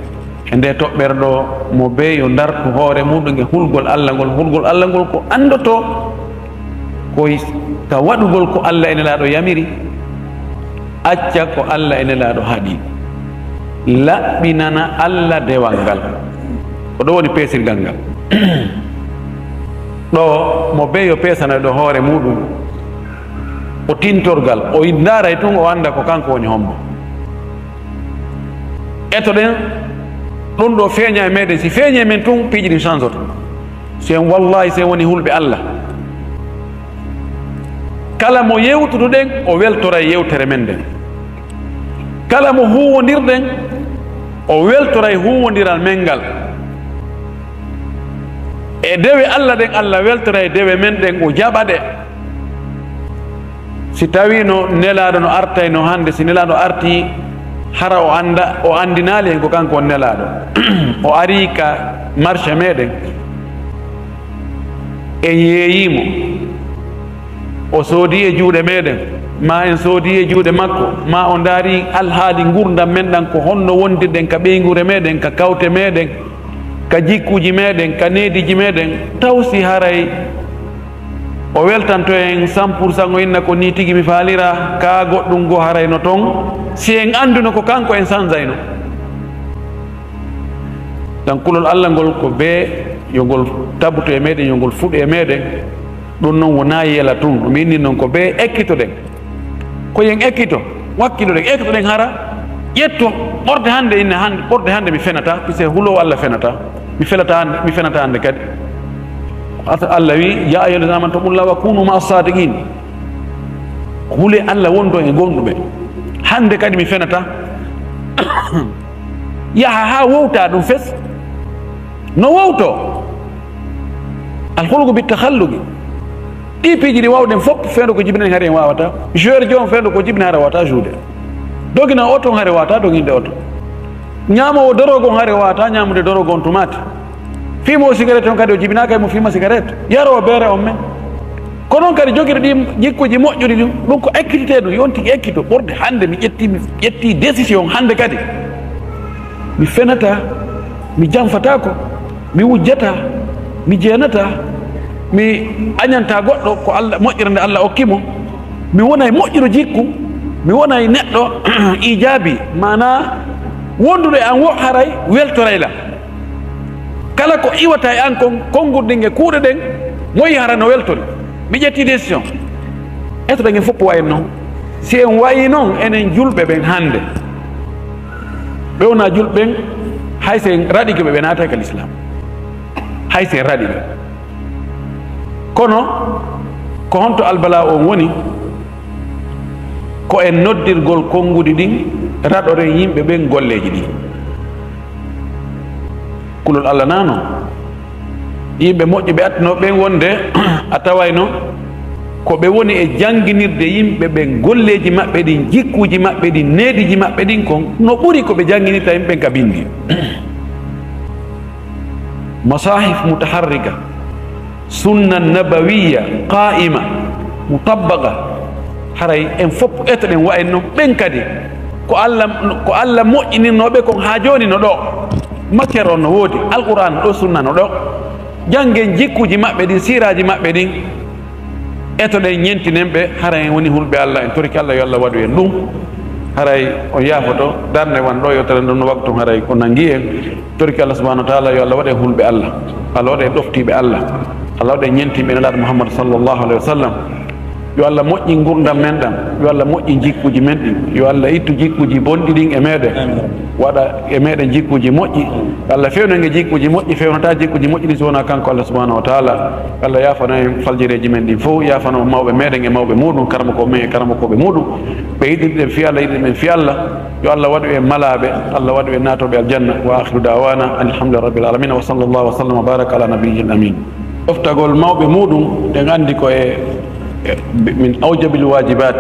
e nde toɓɓere ɗo, mo bee yo ndartu hoore muɗum e hulgol Allah ngol? Hulgol Allah ngol ko andoto ko ka waɗugol ko Allah e Nelaaɗo yamiri, acca ko Allah e Nelaaɗo haɗi, laɓɓinana Allah dewal ngal. Ko ɗo woni peesirgal ngal. Ɗo mo bee yo peesanoy ɗo hoore muɗum, o tintorgal, o ndaaray tun, o anda ko kanko woni hombo. Etoɗen ɗum ɗo feeña e meɗen, si feeñi e men tun, piiji ɗin change oto. Si en, wallahi, si en woni hulɓe Allah, kala mo yewtuduɗen, o weltoray yewtere men nden. Kala mo huwondirɗen, o weltoray huwondiral men ngal. E dewe Allah ɗen, Allah weltoray dewe men ɗen, o jaɓa ɗe. Si tawiino Nelaaɗo no artayno hannde, si Nelaaɗo artii, hara o annda, o anndinaali en ko kanko woni Nelaaɗo. O arii ka marché meɗen, en yeeyii mo. O soodii e juuɗe meɗen, maa en soodii e juuɗe makko, maa o ndaari alhaali ngurndan men ɗan, ko honno wondirɗen ka ɓeynguure meɗen, ka kawte meɗen, ka jikkuuji meɗen, ka neediiji meɗen, taw si haray o weltanto en cent pour cent, o inna ko nii tigi mi faalira, kaa goɗɗum goo haray no ton, si en annduno ko kanko en sanzayno. Tan kulol Allah ngol ko bee yo ngol tabuto e meɗen, yo ngol fuɗo e meɗen. Ɗum non wonaa yela tun. No mi inni non ko bee ekkitoɗen. Ko yen ekkito, wakkiloɗen, ekkitoɗen hara, ƴetto ɓorde hannde, inna hannde, ɓorde hannde mi fenata, puisque huloowo Allah fenata. Mi felata hannde, mi fenata hannde kadi. Ata Allah wi, "Ya ayyuhallazina amanu taqullaha wa kunu ma'a sadiqin." Hule Allah wondo e gomɗuɓe. Hannde kadi mi fenata. Yaha haa wowta ɗum fes. No wowto. Alhulgu bi takhallugi. Ɗi piiji ɗi wawɗen fof, fewndo ko jibinani hari en wawata. Joueur joom fewndo ko jibina hari wawata joude. Dogina oto on hari wawata doginde oto. Ñaamoowo dorogo on hari wawata ñaamude dorogo on tumaati. Fiimoowo sigaret on kadi o jibinaaka e mo fiima sigaret. Yaroowo beere on men. Ko noon kadi jogiri ɗi jikkuuji moƴƴuɗi ɗum, ɗum ko ekkititee ɗum, yonti ekkito. Ɓurde hannde mi ƴetti, mi ƴetti décision hannde kadi. Mi fenata, mi janfataako, mi wujjata, mi jeenata, mi añanta goɗɗo ko Allah, moƴƴere nde Allah okki mo. Mi wonay moƴƴuɗo jikku, mi wonay neɗɗo ijaabi, maanaa wonduɗo e an wo haray weltoray lan. Kala ko iwata e an kon, konngurɗin e kuuɗe ɗen, moyi hara no weltori. Mi ƴetti décision. Etoɗen en fof wayi noon. Si en wayi noon, enen julɓe ɓen hannde, ɓe wonaa julɓe ɓen, hay so en raɗike ɓe, ɓe naatay ka l'islam. Hay so en raɗi ɓe. Kono, ko honto albalaa on woni? Ko e noddirgol konnguɗi ɗin, raɗoren yimɓe ɓen golleeji ɗin. Kulol Allah nano. Yimɓe moƴƴuɓe attinooɓe ɓen wonde a tawayno ko ɓe woni e jannginirde yimɓe ɓen golleeji maɓɓe ɗin, jikkuuji maɓɓe ɗin, neediiji maɓɓe ɗin kon, no ɓuri ko ɓe jannginirta yimɓe ɓen ka binndi. Masahif mutaharrika, sunna nabawiya qaima, mutabbaqa. Haray en fof etoɗen wa en noon ɓen kadi. Ko Allah, ko Allah moƴƴininooɓe kon haa jooni no ɗo. Matière on no woodi, Alquraan no ɗo, sunna no ɗo. Janngen jikkuuji maɓɓe ɗin, siiraaji maɓɓe ɗin. Etoɗen, ñentinen ɓe, haray en woni hulɓe Allah, en torike Allah yo Allah waɗu en ɗum. Haray on yaafoto, darnde wan ɗo, yewtere nden no waktu, haray ko nangi en. Torike Allah subhanahu wa taala, yo Allah waɗ en hulɓe Allah. Allah waɗ en ɗoftiiɓe Allah. Allah waɗ en ñentiiɓe Nelaaɗo Muhammad sallallahu alaihi wa sallam. Yo Allah moƴƴin ngurdam men ɗam. Yo Allah moƴƴin jikkuuji men ɗin. Yo Allah ittu jikkuuji bonɗi ɗin e meɗen. Waɗa e meɗen jikkuuji moƴƴi. Yo Allah fewnu en e jikkuuji moƴƴi, fewnata jikkuuji moƴƴi ɗin si wonaa kanko Allah subhanahu wa taala. Allah yaafano en faljireeji men ɗin fof, yaafano mawɓe meɗen e mawɓe muɗum, karamokooɓe men e karamokooɓe muɗum. Ɓe yiɗiri ɗen fii Allah, yiɗiri men fii Allah. Yo Allah waɗu en malaaɓe, Allah waɗu en naatooɓe aljanna. Wa akhiru da'wana anil hamdulillahi rabbil alamin. Wa sallallahu wa sallam wa baraka ala nabiyyil amin. Ɗoftagol mawɓe muɗum, ɗen anndi ko e, e, min awjabil wajibat,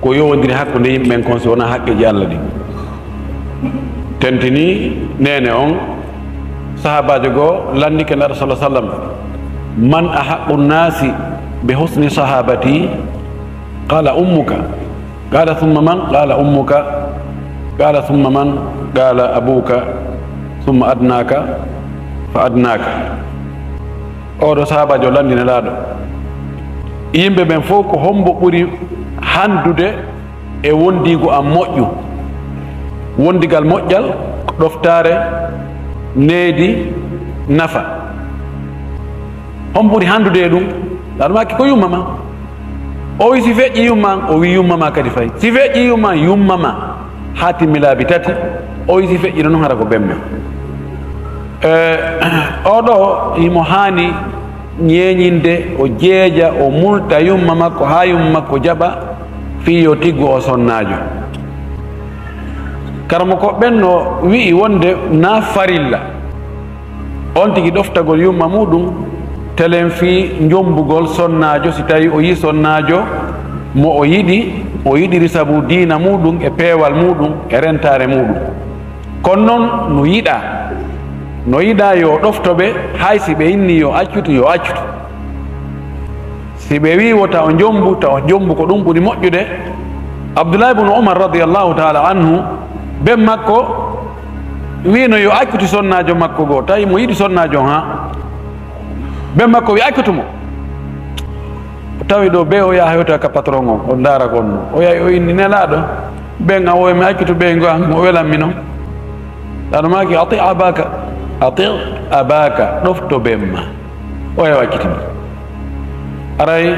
ko yowondiri hakkunde yimɓe ɓen kon si wonaa haqqeeji Allah ɗin. Tentini neene on, sahaabaajo goo lanndike Nelaaɗo sallallahu alaihi wa sallam, "Man ahaqqu nnasi bi husni sahabati?" Qala, "Ummuka." Qala, "Thumma man?" Qala, "Ummuka." Qala, "Thumma man?" Qala, "Abuka, thumma adnaka fa adnaka." Oɗo sahaabaajo lanndi Nelaaɗo, yimɓe ɓen fof, ko hombo ɓuri hanndude e wondiigu am moƴƴu? Wondigal moƴƴal, ɗoftaare, needi, nafa. Hombo ɓuri hanndude e ɗum? Nelaaɗo maaki, "Ko yumma ma." O wi, "Si feƴƴi yumma an?" O wi, "Yumma ma kadi fay." "Si feƴƴi yumma an?" "Yumma ma." Haa timmi laabi tati. O wi, "Si feƴƴi noon, hara ko ben ma." E, oɗo himo haani ñeeñinde, o jeeja, o multa yumma makko, haa yumma makko jaɓa fii yo tiggu o sonnaajo. Karamoko ɓen no wi'i wonde na farilla. On tigi ɗoftagol yumma muɗum, telen fii njombugol sonnaajo, si tawi o yi sonnaajo mo o yiɗi, o yiɗiri sabu diina muɗum e peewal muɗum e rentaare muɗum. Kono noon no yiɗaa, no yiɗaa yo ɗofto ɓe, hay si ɓe inni yo accutu, yo accutu. Si ɓe wii wota o njombu, ta o njombu, ko ɗum ɓuri moƴƴude. Abdullah ibn Umar radiyallahu ta'ala anhu, ben makko wiino yo accutu sonnaajo makko goo, tawi mo yiɗi sonnaajo on haa. Ben makko wi accutu mo. O tawi ɗo be o yaha hewta ka patron on, o ndaara ko on no. O yahi o inni Nelaaɗo, ben a wowi mi accutu ɓeyngu an, mo welan mi non. Nelaaɗo maaki, "Ati abaka, ati abaka, ɗofto ben ma." O yahi o acciti mo. Aray,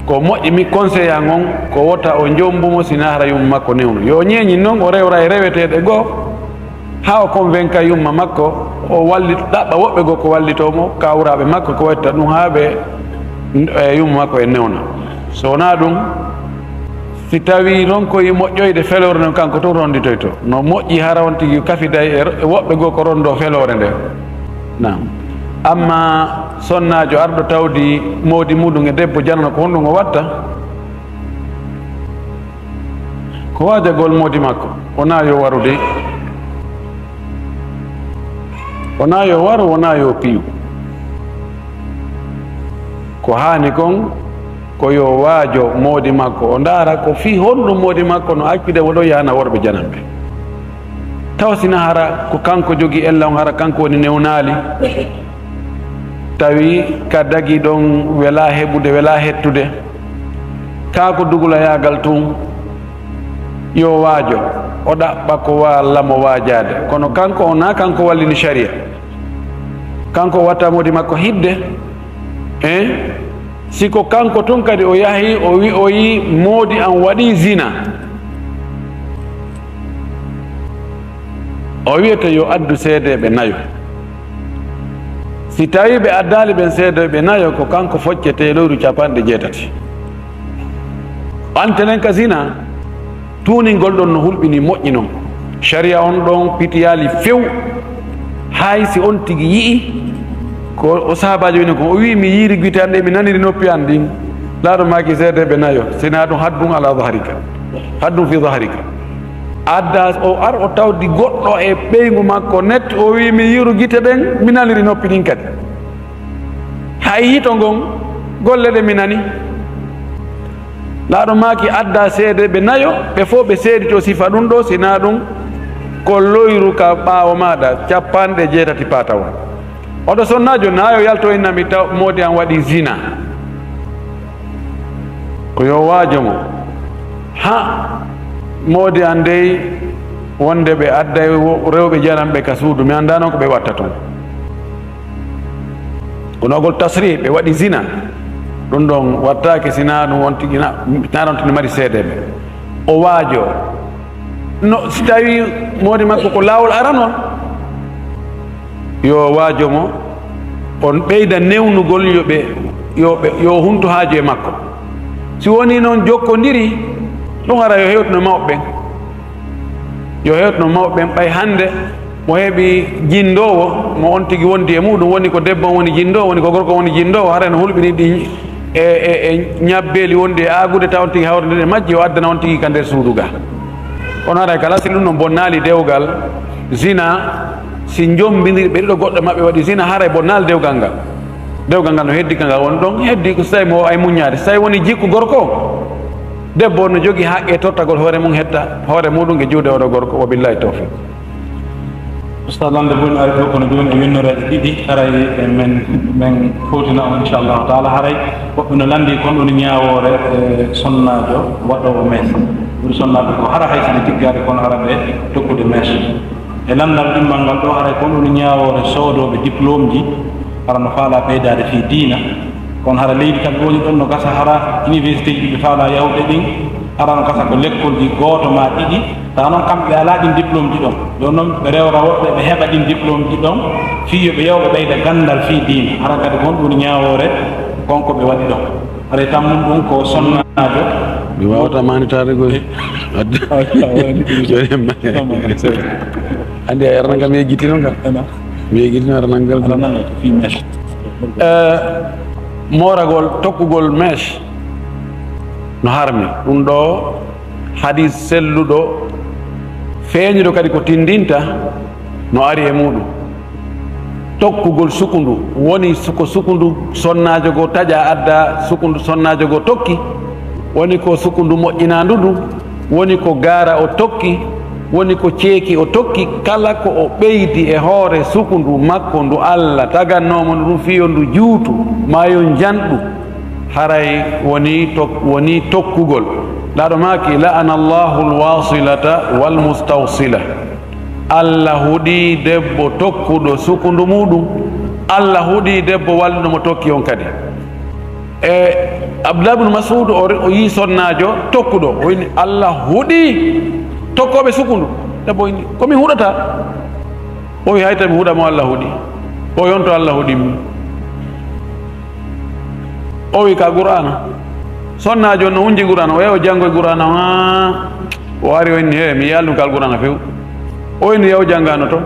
ko moƴƴi mi conseil an on, ko wota o njombu mo, sina hara yumma makko newno. Yo ñeeñi non, o rewra e reweteeɗe goo, haa o convainca yumma makko, o wallit, ɗaɓɓa woɓɓe goo ko wallitoo mo, kawraaɓe makko ko watta ɗum haa ɓe, e, yumma makko en newna. So wonaa ɗum, si tawii ronkoyi moƴƴoyde feloore nden, kanko tun ronnditoyto. No moƴƴi hara on tigi kafiday e, e woɓɓe goo ko ronndoo feloore nden. Naam. Amma sonnaajo arɗo tawdi moodi muɗum e debbo janano, ko honɗum o watta? Ko waajagol moodi makko, wonaa yo waru de. Wonaa yo waru, wonaa yo piyu. Ko haani kon, ko yo waajo moodi makko, o ndaara ko fii honɗum moodi makko no accude woɗo yaana worɓe jananɓe. Taw sina hara ko kanko jogii ella on, hara kanko woni newnaali. Tawi ka dagi ɗon welaa heɓude, welaa hettude. Kaa ko dugulayaagal tun, yo waajo, o ɗaɓɓa ko waalla mo waajaade. Kono kanko o, naa kanko wallini sharia. Kanko o watta moodi makko hidde, eh? Si ko kanko tun kadi o yahi, o wi'oyi moodi an waɗi zina. O wi'ete yo addu seedeeɓe nayo. Si tawi ɓe addaali ɓen seedeeɓe nayo, ko kanko foccete lewru capanɗe jeetati. Antenen ka zina, tuuningol ɗon no hulɓini moƴƴi non. Sharia on ɗon pitiyaali few, hay si on tigi yi'i, ko o sahaabaajo woni ko, o wi'i, "Mi yiiri gite an ɗe, mi naniri noppi an ɗin." Laaɗo maaki seedeeɓe nayo, sinaa ɗum haddun ala zahrika, haddun fi zahrika. Adda o ar o tawdi goɗɗo e ɓeyngu makko net, o wi'i, "Mi yiiru gite ɗen, mi naniri noppi ɗin kadi." Hay hito ngon, golle ɗe mi nani. Laaɗo maaki adda seedeeɓe nayo, ɓe fof ɓe seedito sifa ɗum ɗo, sinaa ɗum ko loyru ka ɓaawo maaɗa, capanɗe jeetati paatawal. Oɗo sonnaajo nayo yalto innami taw moodi an waɗi zina. Ko yo waajo mo. Ha moodi an dey wonde ɓe adday wo-, rewɓe jaranɓe ka suudu, mi anndaa noon ko ɓe watta toon. Ko nogol tasri, ɓe waɗi zina. Ɗum ɗon wattaake sinaa ɗum on tigi na, sinaa ɗon tigi mari seedeeɓe. O waajo. No, si tawi moodi makko ko laawol aranol, yo waajo mo, on ɓeyda newnugol, yo ɓe, yo ɓe, yo hunto haaju e makko. Si woni noon jokkondiri, ɗum ara yo hewtino mawɓe ɓen. Yo hewtino mawɓe ɓen, ɓay hannde mo heɓi jinndoowo, mo on tigi wondi e muɗum, woni ko debbo on woni jinndoowo, woni ko gorko on woni jinndoowo, haray no hulɓini ɗi e, e, e ñabbeeli wondi e aagude, taw on tigi hawrindiri e majji, o addana on tigi ka nder suudu ga. Kono haray kala si ɗum ɗon bonnaali dewgal, zina, si njombindiri ɓe ɗiɗo goɗɗo maɓɓe waɗi zina, haray bonnaali dewgal ngal. Dewgal ngal no heddi ka ngal woni ɗon, heddi ko so tawi mo ay muññaade. So tawi woni jikku gorko, debbo on no jogii haqqe tottagol hoore mum, hetta hoore muɗum e juuɗe oɗo gorko. Wa billahi tawfiq. Ustad, lande booni ari ɗo, kono jooni e winnoreeje ɗiɗi, haray men, men fowtina on, inchallahu taala. Haray woɓɓe no lanndi kon woni ñaawoore, e, sonnaajo waɗoowo mèche. Ɓuri sonnaaɓe ko hara hay sene tiggaade, kono hara ɓe tokkude mèche. E lanndal ɗimmal ngal ɗo, haray kon woni ñaawoore soodooɓe diplôme ji, hara no faalaa ɓeydaade fii diina. Kono hara leydi kam woni ɗon no gasa, hara université ji ɓe faalaa yahude ɗin, hara no gasa ko lekkolji gooto maa ɗiɗi. Tawa noon kamɓe ɓe alaa ɗin diplôme ji ɗon. Ɗon noon ɓe rewra woɓɓe ɓe heɓa ɗin diplôme ji ɗon, fii yo ɓe yaw ɓe ɓeyda ganndal fii diina. Hara kadi ko honɗum woni ñaawoore kon ko ɓe waɗi ɗon? Haray tammum ɗum ko sonnaajo. Mi waawata maanitaade koy. Adda. Anndi a arana kam mi yejjitino kam. Mi yejjitino arana ngal. Arana ngal ko fii mèche. Eh, mooragol, tokkugol mèche no harmi. Ɗum ɗo hadis selluɗo, feeñuɗo kadi ko tindinta, no ari e muɗum. Tokkugol sukundu, woni su-, ko sukundu sonnaajo goo taƴa adda, sukundu sonnaajo goo tokki, woni ko sukundu moƴƴinaandu ndu, woni ko gaara o tokki, woni ko ceeki o tokki, kala ko o ɓeydi e hoore sukundu makko ndu Alla tagannoo mo ndu, ɗum fii yo ndu juutu, maa yo njanɗu, haray woni tok-, woni tokkugol. Laaɗo maaki, "La'ana Allahu al-wasilata wal-mustawsila." Alla huɗii debbo tokkuɗo sukundu muɗum. Alla huɗii debbo walluɗo mo tokki on kadi. E Abdullah ibn Mas'ud, o, o yii sonnaajo tokkuɗo, o inni, "Alla huɗii tokkooɓe sukundu." Debbo inni, "Ko min huɗata?" O wi, "Hay to mi huɗa mo Alla huɗii." O yonto Alla huɗii mo. O wi, "Ka Qur'aana." Sonnaajo no hunji Qur'aana, o yahi o janngoyi Qur'aana, haa o ari o inni, "He, mi yaalii ɗum ka Alqur'aana few." O inni, "Yahu janngaa no to."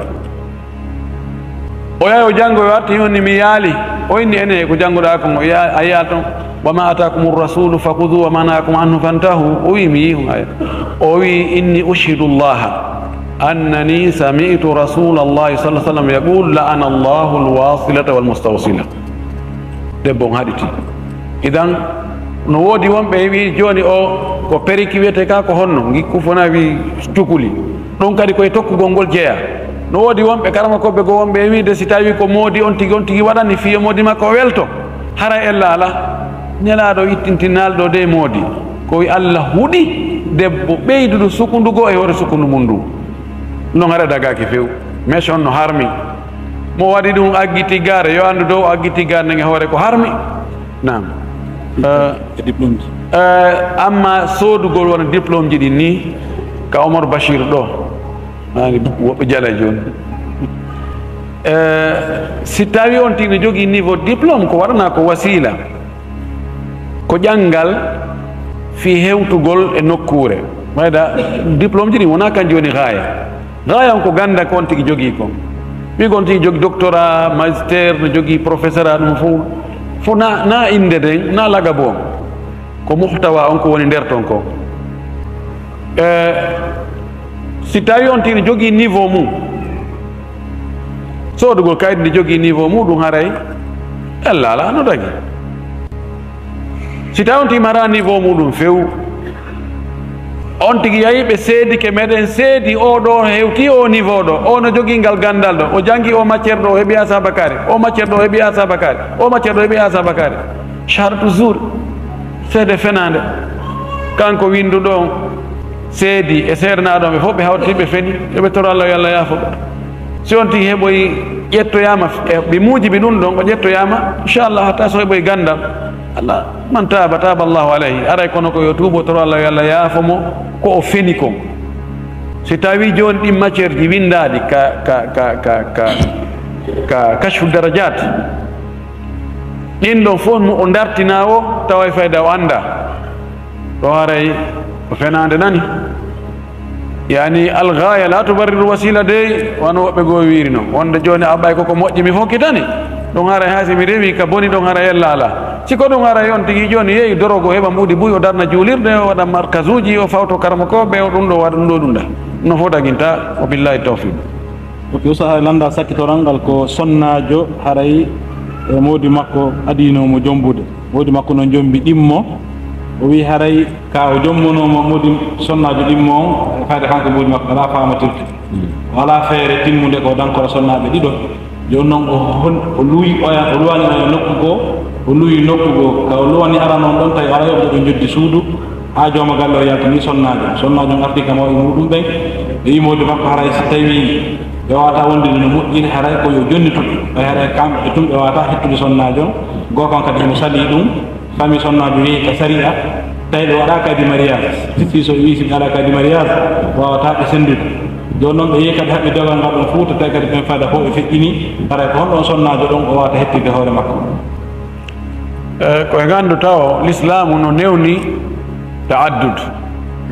O yahi o janngoyi, o arti, o inni, "Mi yaalii." O inni, "Ene, ko jannguɗaa kon, o ya-, a yi'aa ton, 'Wa ma atakumu rasulu fakhudhu wa ma nahakum anhu fantahu.'" O wi, "Mi yi'ii on." Aya. O wi, "Inni ushhidu Allaha annani sami'tu Rasulallahi sallallahu alaihi wasallam yaqul, 'La'ana Allahu al-wasilata wal mustawsila.'" Debbo on haɗiti. Idan, no woodi wonɓe wi jooni o ko periki wiyetee ka, ko honno? Ngikku fona wi cukuli. Ɗum kadi ko e tokkugol ngol jeyaa. No woodi wonɓe karamokooɓe goo wonɓe e wiide si tawi ko moodi on tigi, on tigi waɗani fii yo moodi makko welto, hara ella alaa. Nelaaɗo ittintinnaali ɗo de moodi. Ko wi Alla huɗi debbo ɓeyduɗo sukundu goo e hoore sukundu mum ndu. Non hara dagaaki few. Mèche on no harmi. Mo waɗi ɗum aggiti gaare, yo anndu dow aggiti gaare nden e hoore ko harmi. Naam. Eh, E diplôme ji. Eh, amma soodugol wona diplôme ji ɗin ni, ka Omar Bachir ɗo. Ani woɓɓe jala jooni. Eh, si tawi on tigi ne jogii niveau diplôme, ko waɗana ko wasiila. Ko ƴanngal fii hewtugol e nokkuure. Mayda diplôme ji ɗin wona kanji woni gaaya. Gaaya on ko gannda ko on tigi jogii kon. Ɓiy on tigi jogii doctorat, master, no jogii professorat, ɗum fof, fof na, na innde nden, na lagabo on. Ko muhtawa on ko woni nder ton ko. Eh, si tawi on tigi jogii niveau mum, soodugol kaydi ndi jogii niveau muɗum haray, ella ala no dagi. Si tawi on tigi mara niveau muɗum few, on tigi yahi ɓe seedike, meɗen seedi o ɗo hewti o niveau ɗo, o no jogii ngal ganndal ɗo, o janngi o matière ɗo, o heɓi asabakare, o matière ɗo, o heɓi asabakare, o matière ɗo, o heɓi asabakare. Shahadatu zuur, seede fenaande. Kanko winnduɗo on seedi e seedanaaɗo on, ɓe fof ɓe hawti, ɓe feni, yo ɓe toro Allah, yo Allah yaafo ɓe. Si on tigi heɓoyi ƴettoyaama, e ɓe muujibi ɗum ɗon, o ƴettoyaama, inchallah, hatta so heɓoyi ganndal. Allah, man taaba, taaba Allahu alayhi. Aray kono ko yo tuubo toro Allah, yo Allah yaafo mo ko o feni kon. Si tawi jooni ɗin matière ji winndaaɗi ka, ka, ka, ka, ka, ka kashfu darajat, ɗin ɗon fof mo o dartina o, tawa e fayda o annda. Ɗo haray ko fenaande nani. Yani, al ghaya la tubarriru wasila dey, wano woɓɓe goo wiiri non. Wonde jooni a ɓay koko moƴƴi mi fokkitani. Ɗum haray hay si mi rewi ka boni ɗum haray ella ala. Si ko ɗum haray on tigi jooni yehi dorogo heɓa mbuuɗi buy o darna juulirde, o waɗa markasuuji, o fawto karamokooɓe, o ɗum ɗo waɗa ɗum ɗo ɗum ɗa. No fof daginta, wa billahi tawfiq. Ok, Oustaz, haray lannda sakkitoral ngal ko sonnaajo haray e moodi makko adino mo jombude. Moodi makko noon jombi ɗimmo. O wi haray ka o jommonoo mo moodi sonnaajo ɗimmo on, fayde kanko moodi makko alaa faamatirde. O alaa feere timmunde ko dankora sonnaaɓe ɗiɗo. Jooni noon o hon-, o luwi oya, o luwani oya nokku goo, o luwi nokku goo. Ka o luwani arano on ɗon, tawi alaa yoɓde ɗo joddi suudu. Haa jooma galle o yaltini sonnaajo. Sonnaajo on arti ka mawɓe muuɗum ɓen. Ɓe wi moodi makko haray si tawi ɓe waawata wondude no moƴƴiri, haray ko yo jonnituɓe. Ɓay haray kamɓe tun ɓe waawata hettude sonnaajo on. Goo kan kadi himo salii ɗum. Fami sonnaajo yehi ka sariya. Tawi ɓe waɗaa kadi mariage. Fii so wi si ɓe alaa kadi mariage, waawata ɓe senndude. Jooni noon ɓe yehi kadi haɓɓi dogal ngal ɗon fof, to tawi kadi ɓen fayda fof ɓe feƴƴini. Haray ko honɗon sonnaajo ɗon o waawata hettirde hoore makko? Eh, ko e nganndu taw, Lislaamu no newni ta'addud.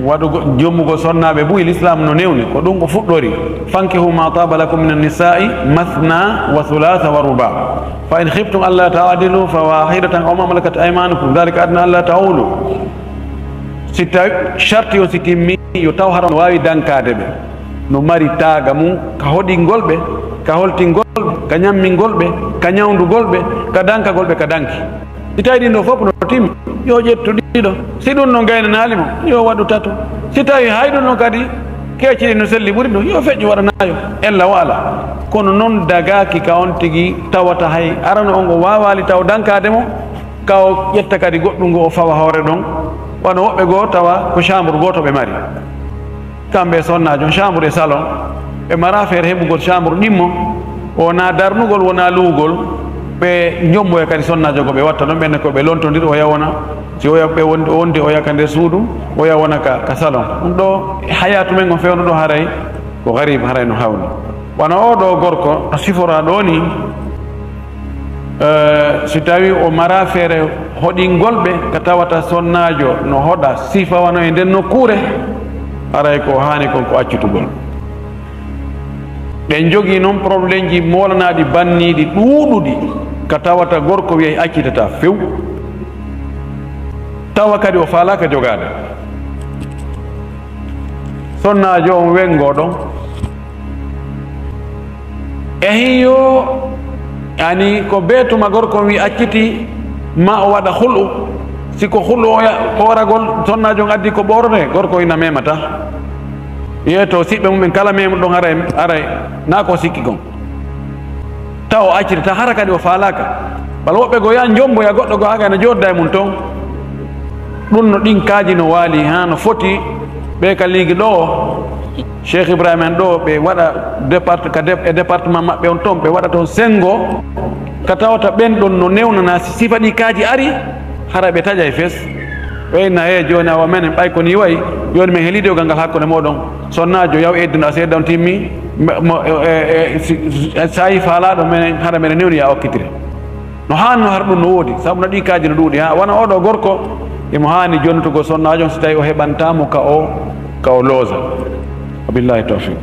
Waɗugo, jommugol sonnaaɓe buy, Lislaamu no newni. Ko ɗum o fuɗɗori. "Fankihu ma taba lakum min annisai mathna wa thulatha wa ruba. Fa in khiftum alla ta'dilu fa wahidatan aw ma malakat aymanukum, dhalika adna alla ta'ulu." Si tawi sharti on si timmi, yo taw hara no waawi dankaade ɓe. No mari taaga mum ka hoɗingol ɓe, ka holtingol ɓe, ka ñammingol ɓe, ka ñawndugol ɓe, ka dankagol ɓe, ka danki. Si tawi ɗin ɗo fof no timmi, yo ƴettu ɗiɗo. Si ɗum no gaynanaali mo, yo waɗu tato. Si tawi hay ɗum no kadi keeci ɗin no selli ɓuri ɗum, yo feƴƴu waɗa nayo. Ella wa ala. Kono noon dagaaki ka on tigi tawata hay arano on o waawaali taw dankaade mo, ka o ƴetta kadi goɗɗum ngo o fawa hoore ɗon. Wano woɓɓe goo tawa ko chambre gooto ɓe mari. Kamɓe e sonnaajo, chambre e salon, ɓe mara feere heɓugol chambre ɗimmo, wona darnugol, wona luwugol, ɓe jomboya kadi sonnaajo ko ɓe watta ɗon, ɓenne ko ɓe lontondir, o yawona, si o ya-, ɓe wondi, o wondi, o yaka nder suudu, o yawona ka, ka salon. Ɗum ɗo, hayatu men on fewndo ɗo haray, ko garib, haray no hawni. Wano oo ɗoo gorko, no siforaa ɗoo nii, Eh, si tawi o mara feere hoɗingol ɓe, ka tawata sonnaajo no hoɗa sifa wano e nden nokkuure, haray ko haani kon ko accutugol. Ɗen jogii non problemji moolanaaɗi banniiɗi ɗuuɗuɗi, ka tawata gorko wi'ay accitata few, tawa kadi o faalaaka jogaade. Sonnaajo on wengoo ɗon, ehi yo, yani ko bee tuma gorko on wi acciti, ma o waɗa hul'u. Si ko hul'u o ya-, hooragol, sonnaajo on addi ko ɓoorotee, gorko ina memata. Yeeto siɓɓe mum en kala memuɗo ɗon haray, haray na ko sikki kon. Taw o accita, taw hara kadi o faalaaka. Walla woɓɓe goo yaa njomboya goɗɗo goo, haa kay na jooɗda e mum ton. Ɗum no ɗin kaaji no waali, haa no foti ɓe ka liigi ɗo. Cheikh Ibrahima en ɗo ɓe waɗa départ ka dep- e département maɓɓe on ton, ɓe waɗa ton senngo ka tawata ɓen ɗon no newnana si sifa ɗi kaaji ari, hara ɓe taƴay fes. Ɓe inna he jooni awa menen ɓay ko ni wayi, jooni men helidogal ngal hakkunde moɗon. Sonnaajo yaw edduno a seeɗa on timmi. Mo- mo- e- e- e- si- si- sayi faalaaɗo menen hara menen newni ya okkitire. No haanno har ɗum no woodi, sabu no ɗi kaaji no ɗuuɗi ha wona oɗo gorko, imo haani jonnutugol sonnaajo on si tawi o heɓantaa mo ka o ka o loosa. Wabillahi tawfiq.